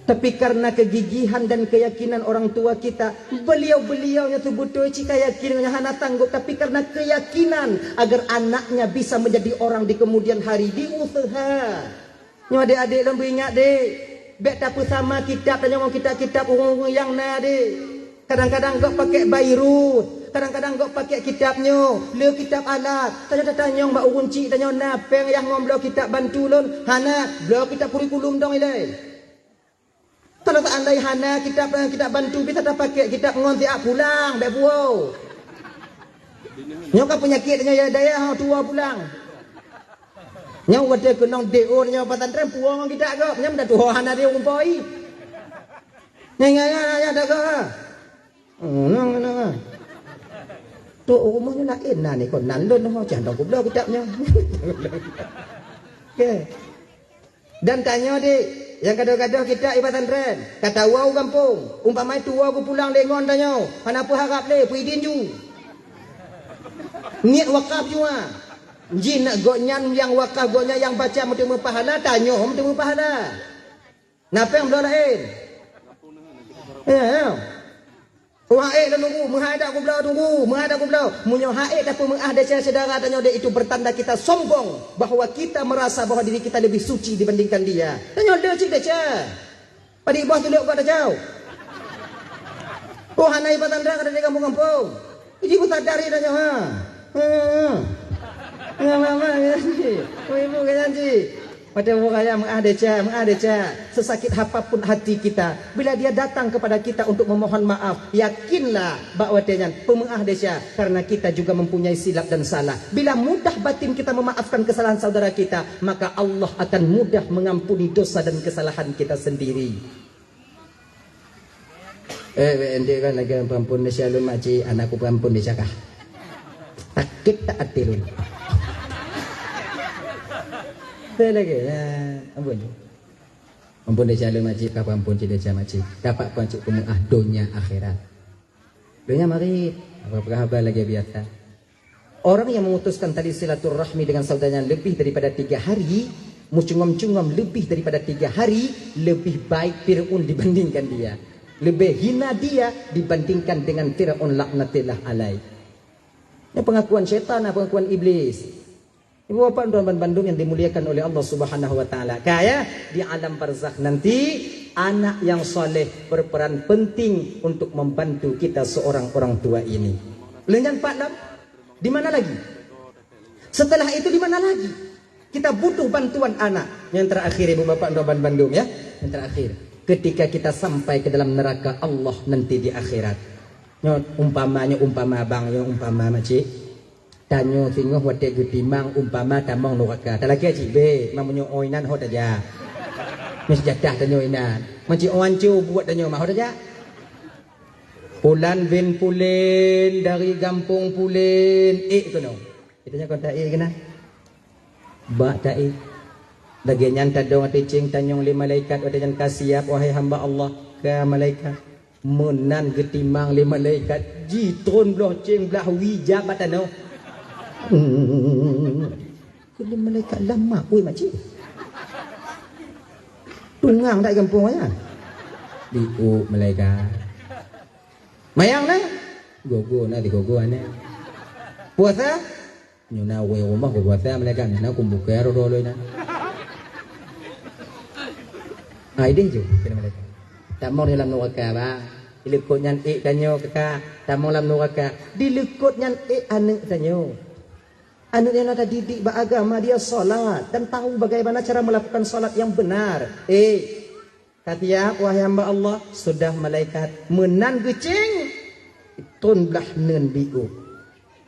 Tapi karena kegigihan dan keyakinan orang tua kita, beliau-beliau nyang seubeutôi cit ka yakin ngon hana sanggob, tapi karena keyakinan agar anaknya bisa menjadi orang di kemudian hari, diusaha. Nyoe adék-adék lôn beuingat deh, bék tapeusama kitab tanyoe ngon kitab-kitab ureuëng-ureuëng nyang na deh. Kadang-kadang gob pakai Bayrut, kadang-kadang gob pakai kitab nyoe, le kitab alat. Tanyoe tatanyong bak ureuëng cit tanyoe na péng yah ngon bloe kitab bantu lôn, hana, bloe kitab kurikulum dong ilée. Kalau seandai hana kitab, kitab bantu bisa tapakai kitab ngon siat pulang bék buo. Nyoe ka peunyakét tanyoe ya dayah tuwo pulang. Nyoe watée keunong D O nyoe pesantren puwoe ngon kitab gob, nyan meudah tuho hana D O umpoi. Nyan nyan nyan nyan dak gob ha. Hmm, nang nang ha. Tu rumoh nyoe laén na ni kon nan lôn ho cah dong kubloe kitab nyoe. Okey. Dan tanyoe dek, nyang gadoh-gadoh kitab i pesantren, ka tawoe u gampông, umpama tuwoe geupulang lé ngon tanyoe, hana peuharab lé peuidin ju. Niet wakaf jua. Jih nak gobnyan nyang wakaf gobnyan nyang baca meuteumé pahala, tanyoe meuteumé pahala. Na péng bloe laén. Ya, ya. Oh, haék lôn nunggu, meuhai dak gubloe nunggu, meuhai dak gubloe. Meunyoe haék tapeumeuáh desya syedara tanyoe dek, itu bertanda kita sombong bahwa kita merasa bahwa diri kita lebih suci dibandingkan dia. Tanyoe le cit desya. Padum boh tulok bak tacau. Oh, hana ipat tanda kada di kampung-kampung. Jadi pun sadar ya tanyoe ha. Ha. Ya mama ya. Ibu kaya ji. Watée ureuëng raya meuáh desya, meuáh desya, sesakit apapun hati kita, bila dia datang kepada kita untuk memohon maaf, yakinlah bak watée nyan peumeuáh desya, karena kita juga mempunyai silap dan salah. Bila mudah batin kita memaafkan kesalahan saudara kita, maka Allah akan mudah mengampuni dosa dan kesalahan kita sendiri. Eh, weh, ente kan lagi peuampun desya lôn makcik, anakku peuampun desya kah? Sakét that até lôn. Saya lagi, ya, ampun. Ampun desya lôn makcik, ka peuampun cit desya makcik. Dapat peuampun cit peumeuáh donya akhirat. Donya marit, apa-apa haba lagi biasa. Orang yang memutuskan tali silaturahmi dengan saudaranya lebih daripada tiga hari, mencungom-cungom lebih daripada tiga hari, lebih baik Fir'aun dibandingkan dia. Lebih hina dia dibandingkan dengan Fir'aun laknatillah alaih. Ini pengakuan syaitan, pengakuan iblis. Ibu bapak dan bandum yang dimuliakan oleh Allah Subhanahu wa taala. Kaya di alam barzakh nanti, anak yang saleh berperan penting untuk membantu kita seorang orang tua ini. Leuh nyan Pak Lam, di mana lagi? Setelah itu di mana lagi? Kita butuh bantuan anak. Yang terakhir ibu bapak dan bandum ya. Yang terakhir, ketika kita sampai ke dalam neraka Allah nanti di akhirat. Nyoe umpama, nyoe umpama abang, nyoe umpama makcik. Tanyoe singoh watée geutimang umpama tamong nuraka. Talakée cit bék, ma meunyoe oi nan ho tajak. Nyoe seujadah tanyoe inan. Makcik oi anco buet tanyoe ma ho tajak. Pulan bin pulen dari gampông pulen, ék keunoe. Kita nyoe kon taék keunan. Bak taék. Lagée nyan tadong ateueh céng tanyong lé malaikat watée nyan ka siab, wahai hamba Allah, ka malaikat. Meunan geutimang lé malaikat, jitron bloh céng blah wie jak bak tanoh. Lé malaikat lam mak, ui makcik. Tungang dak gampông nyan. Di u malaikat. Mayang na? Gogo na, di gogo na. Puasa? Nyoe na wéh rumoh geupuasa malaikat, na kum buka rodo loi na. Ai deh ju kena malaikat. Tamong dalam nuraka, bang. Di likot nyan ék tanyoe kaka, tamong lam nuraka. Di likot nyan ék aneuk tanyoe. Aneuk nyan na tadidik bak agama, dia salat dan tahu bagaimana cara melakukan salat yang benar. Eh, ka siap, wahai hamba Allah? Sudah malaikat meunan geucéng, tron blah neun biôh.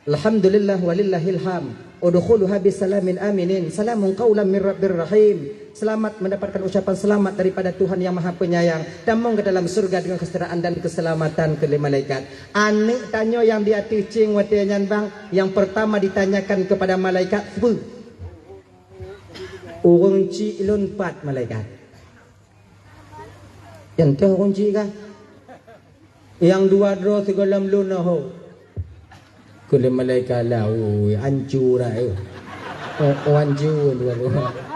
Alhamdulillah walillahil hamd. Udkhuluha bisalamin aminin. Salamun qaulan mir rabbir rahim. Selamat mendapatkan ucapan selamat daripada Tuhan yang Maha Penyayang. Tamong ke dalam surga dengan kesejahtera dan keselamatan, kheun lé malaikat. Aneuk tanyoe nyang di ateueh céng watée nyan bang, nyang pertama ditanyakan kepada malaikat, "Peue?" "Ureueng chik lôn pat, malaikat." "Nyan keuh ureueng chik kah?" "Nyang dua droe sigohlom lôn ho." Kheun lé malaikat, "Lah, ui, ancu dah, eh. Oh, oh, ancu dua droe."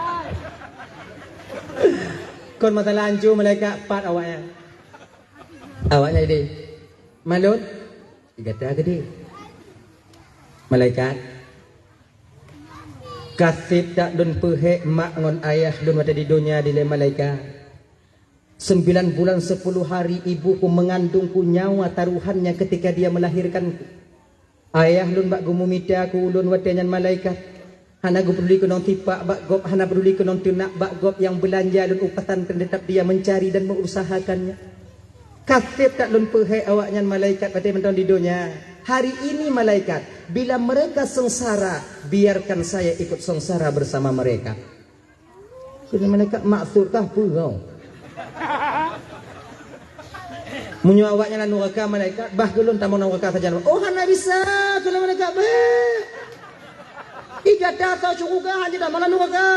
Kon masalah ancu malaikat, pat awaknyan. Awaknyan ideh. "Malôn, gata keudeh." "Malaikat, ka sép that lôn peuhék mak ngon ayah lôn watée di donya dilée malaikat. Sembilan bulan sepuluh hari ibuku mengandungku nyawa taruhannya ketika dia melahirkanku. Ayah lôn bak geumumita keu ulôn watée nyan malaikat. Hana geupeduli keunong tipak bak gob, hana peduli keunong teunak bak gob, nyang beulanja lôn u pesantren, tetap dia mencari dan mengusahakannya. Ka sép that lôn peuhék awaknyan malaikat watée mantong di donya. Hari ini malaikat, bila mereka sengsara, biarkan saya ikut sengsara bersama mereka." Kheun malaikat, "Maksud kah peue?" Meunyoe awaknyan lam nuraka malaikat, bah keu lôn tamong nuraka sajan. "Oh, hana bisa," kheun malaikat, "Bék. Ih, gata ateueh syeuruga hana tamong lam nuraka."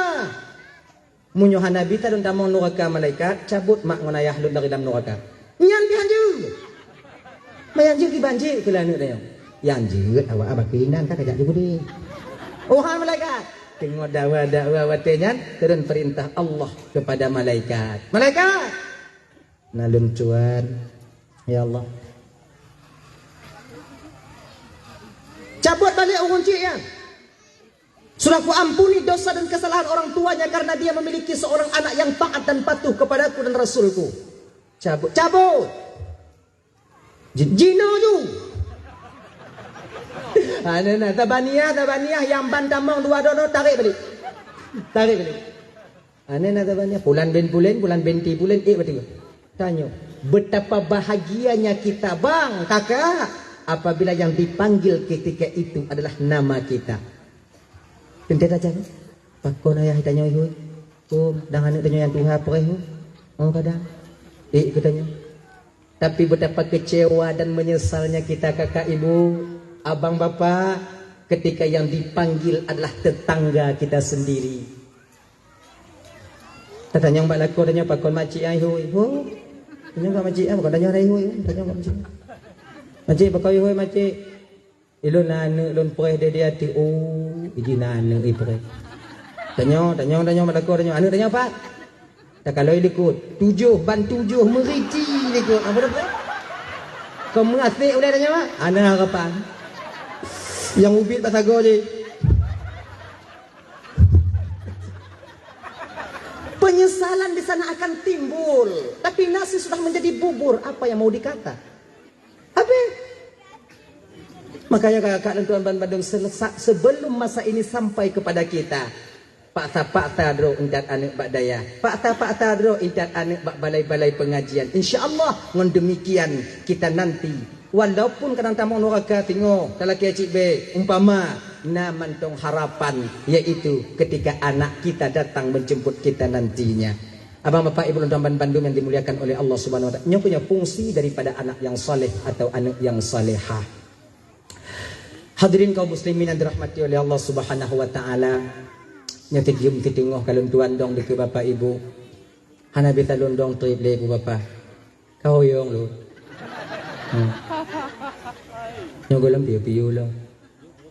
"Meunyoe hana bisa lôn tamong nuraka malaikat, cabot mak ngon ayah lôn dari lam nuraka." "Nyan pih hanjeuet." "Meuhanjeuet kiban jeuet," kheun lé aneuk tanyoe. "Nyang jeuet awak abah keuinan ka kajak jeuet udeb." "Oh, hai malaikat." Teungoh dakwa-dakwa watée nyan, turun perintah Allah kepada malaikat. "Malaikat!" "Na lôn tuan." "Ya Allah." "Cabot balek ureueng chik nyan. Sudah kuampuni dosa dan kesalahan orang tuanya karena dia memiliki seorang anak yang taat dan patuh kepadaku dan Rasulku." "Cabot, cabot." Ji-, jinoe ju. Aneuk na, tabaniah, tabaniah, nyang ban tamong dua droe, tarek balik. Tarek balik. Aneuk na, tabaniah, pulan bin pulen, pulan binti pulen, ék beutôi. Tanyoe, betapa bahagianya kita, bang, kakak, apabila yang dipanggil ketika itu adalah nama kita. Teuntée tajak, pakon ayah tanyoe ihôi? Oh, dan aneuk tanyoe nyang tuha preh, oh. Oh, kadang. Ék keu tanyoe. Tapi betapa kecewa dan menyesalnya kita, kakak, ibu, abang, bapak, ketika yang dipanggil adalah tetangga kita sendiri. Tatanyong bak lakoe, tanyong pakon makcik ai hôi. Ho. Tanyong bak makcik ai, pakon tanyong ai hôi. Tanyong bak makcik. Makcik, pakon ai hôi, makcik. Ilôn na aneuk lôn preh deh di ateueh. Oh, iji na aneuk ipreh. Tanyoe, tanyoe, tanyoe bak lakoe, tanyoe. Aneuk tanyoe pat? Takalon i likot. Tujoh ban tujoh meuriti likot. Apa dah preh? Keu meuasek ulée tanyoe, Mak? Hana harapan. Nyang ubit bak sagoe jih. Penyesalan di sana akan timbul. Tapi nasi sudah menjadi bubur, apa yang mau dikata? Habis. Makanya kakak dan tuan ban bandum, selesak sebelum masa ini sampai kepada kita, paksa-paksa droe intat aneuk bak dayah, paksa-paksa droe intat aneuk bak balai-balai pengajian. Insya Allah, ngon demikian kita nanti, walaupun kadang tamong nuraka, singoh talakée cit bék, umpama na mantong harapan, yaitu ketika anak kita datang menjemput kita nantinya. Abang, bapak, ibu, dan teman bandum yang dimuliakan oleh Allah Subhanahu wa Taala, nyoe keuh nyoe fungsi daripada anak yang saleh atau aneuk yang salehah. Hadirin kaum muslimin yang dirahmati oleh Allah Subhanahu wa Taala, nyoe teugium teuteungoh ka lôn tuan dong dikeue bapak ibu. Hana bisa lôn dong treb lé ibu bapak. Ka hoyong lôn. Hmm. Nyoe gohlom piyu-piyu lôn.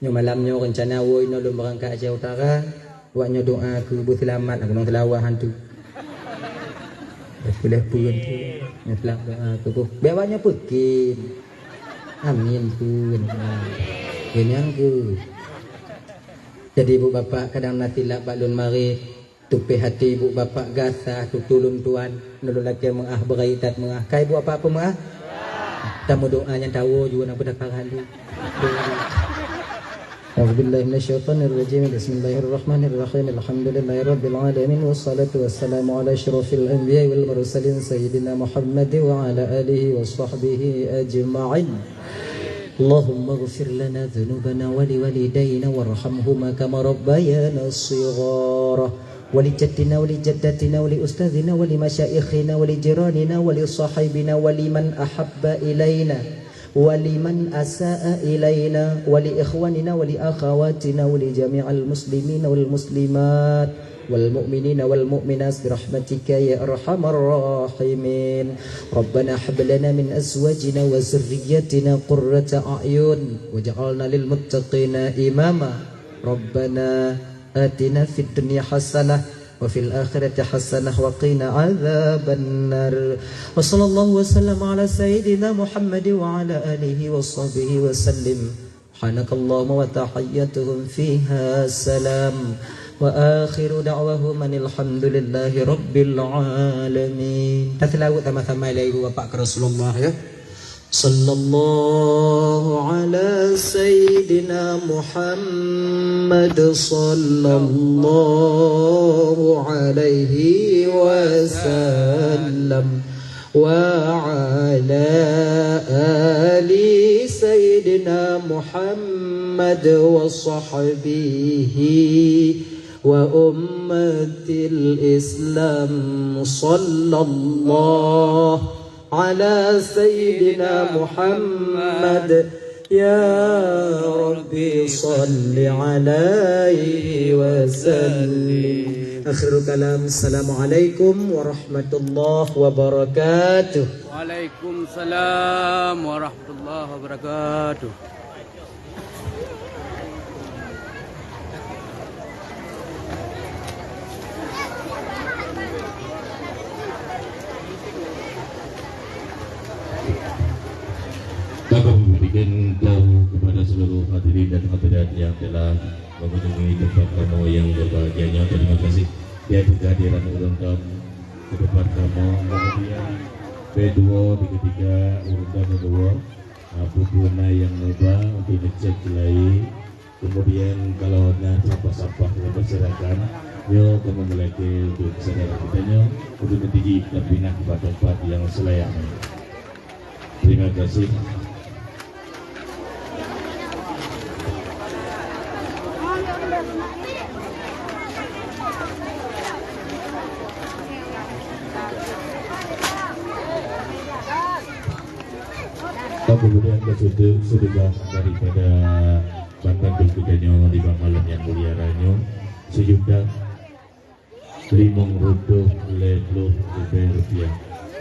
Nyoe malam nyoe rencana woe inoe lôn beurangkat Aceh Utara. Awak nyoe doa keu beuseulamat, aku nang seulawah hantu. Beuseulawah pun tu. Nyoe seulawah doa keu bu. Biar awak nyoe peukim. Amin pun. Kenyang ke. Jadi, bu bapak, kadang na silap bak lôn marit. Tupéh até bu bapak gasa, tutulun tuan. Nulun lakée meuah, beurai that meuah. Kai bu bapak peumeuah? Tameudoa nyang tawoe jua na peudakaran tu. أعوذ بالله من الشيطان الرجيم. بسم الله الرحمن الرحيم. الحمد لله رب العالمين، والصلاة والسلام على أشرف الأنبياء والمرسلين سيدنا محمد وعلى آله وصحبه أجمعين. اللهم اغفر لنا ذنوبنا ولوالدينا وارحمهما كما ربيانا صغارا، ولجدنا ولجدتنا ولأستاذنا ولمشايخنا ولجيراننا ولصاحبنا ولمن أحب إلينا ولمن أساء إلينا ولإخواننا ولأخواتنا ولجميع المسلمين والمسلمات والمؤمنين والمؤمنات برحمتك يا أرحم الراحمين. ربنا هب لنا من أزواجنا وذرياتنا قرة أعين واجعلنا للمتقين إماما. ربنا آتنا في الدنيا حسنة وفي الآخرة حسنة وقنا عذاب النار. وصلى الله وسلم على سيدنا محمد وعلى آله وصحبه وسلم. سبحانك اللهم وتحيتهم فيها سلام. وآخر دعواهم أن الحمد لله رب العالمين. Taseulaweuet sama-sama lé ibu bapak keu Rasulullah, ya. صلى الله على سيدنا محمد صلى الله عليه وسلم وعلى آل سيدنا محمد وصحبه وأمة الإسلام. صلى الله على سيدنا محمد. يا رب صل عليه وسلم. آخر كلام، السلام عليكم ورحمة الله وبركاته. Waalaikumsalam warahmatullahi wabarakatuh. Kami memberikan tahu kepada seluruh hadirin dan hadirat yang telah mengunjungi tempat kamu yang berbahagia nyoe. Terima kasih di atas kehadiran ulun kamu ke tempat kamu. Kemudian kedua, di ketiga, ulun kamu dua. Ah, peue-peue na nyang neuba untuk ngecek lai. Kemudian kalau na sampah-sampah nyang berserakan, nyoe kamoe meulakée untuk kesadaran geutanyoe untuk neutiji dan pinah bak teumpat nyang seulayak nyan. Terima kasih. Kemudian ke sudut sedekah daripada bantuan geutanyoe di malam nyang mulia nyoe, sijuta limong reutôh lhèe plôh ribèe rupiah.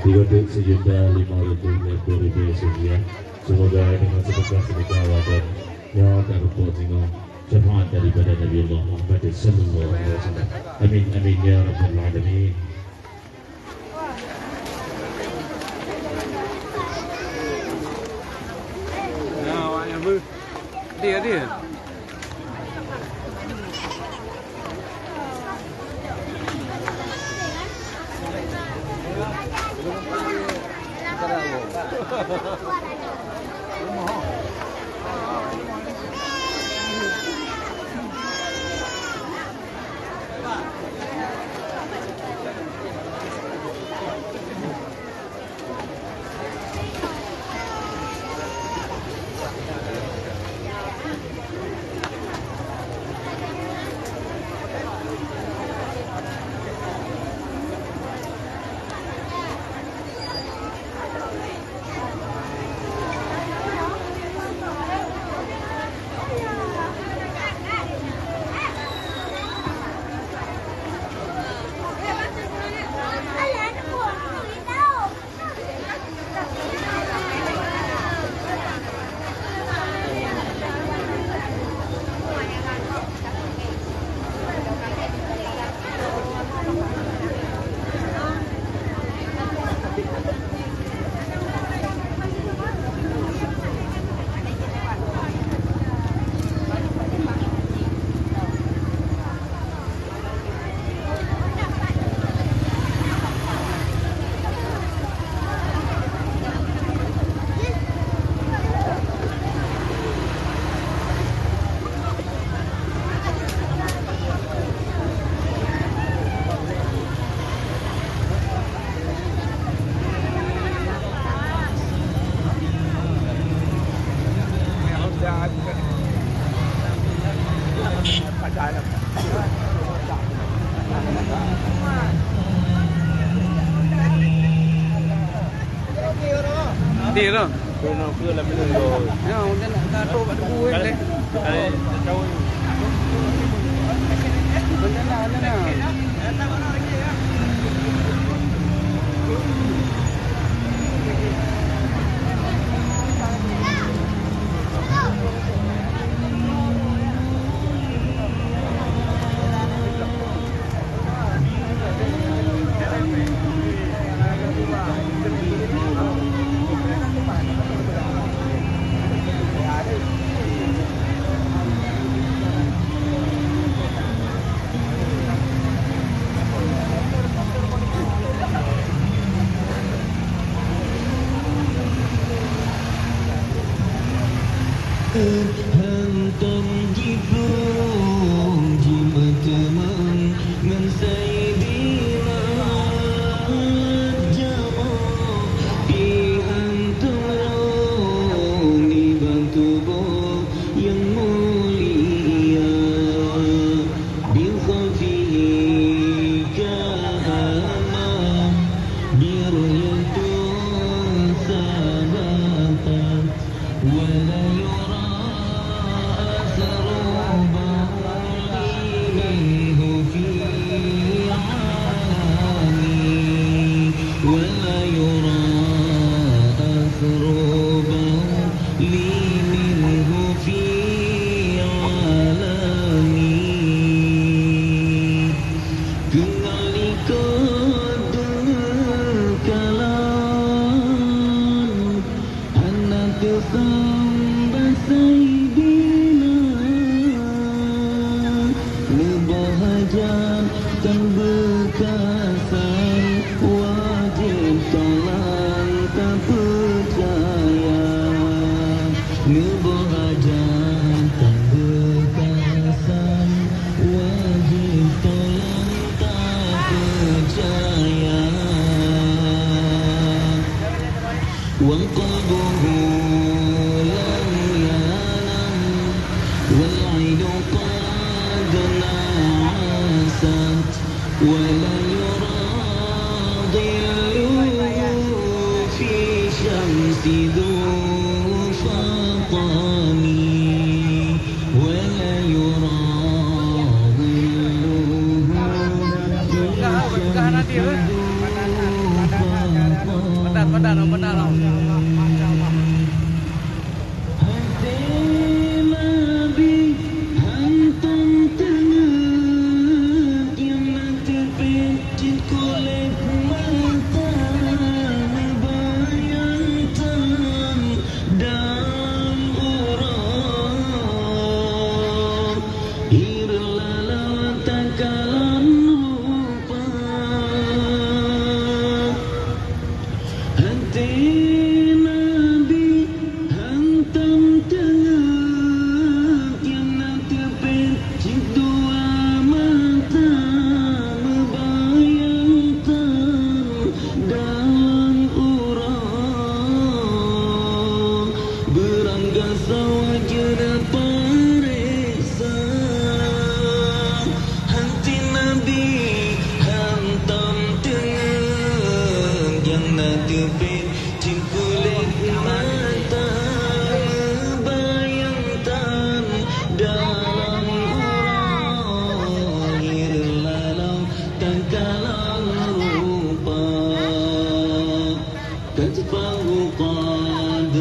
Digotot sijuta limong reutôh lhèe plôh ribèe rupiah. Semoga dengan sedekah-sedekah awak nyoe tarumpok singoh syafaat daripada Nabi Allah Muhammad sallallahu alaihi wasallam. Amin, amin, ya rabbal alamin. Nah, awak nyang beu. Dia, dia. Dia lah. Ya, udah nak tato kat debu, eh, boleh. Udah nak, udah nak. Hantom jiplueng jimeuteumé ngon Saidina Jamal, pih hantom lom nibak tuboh nyang mulia. بخلفه كهما برؤية ثبتت، ولا يرى أثر بول منه في علم، ولا يرى أثر بول لي منه في عالمي. Keunoe likot deungoe kalon, hana teuseumbah Saidina. Neuboh hajat tan beukasan, wajéb tolan tapeucaya. Neuboh hajat tan beukasan, wajéb tolan tapeucaya. وقلبه لم ينم، والعين قد نعست، ولم يرى ظله في شمس ذو فطم، ولا يرى ظله في شمس ذو فطم. Padan, padan, padan, padan. Até Nabi hantom teungeut nyang na teupet cit kulét mata, neubayang tan dalam uroe. Hireuen lalau takalon rupa. Até Nabi hantom teungeut nyang na teupet cit dua mata, meubayang tan dalam uroe. Beurangga sawajeuna pareksa, até Nabi hantom teungeut nyang na teupet cit kulét mata, meubayang tan dalam uroe. Hireuen lalau takalon rupa. كتفه قد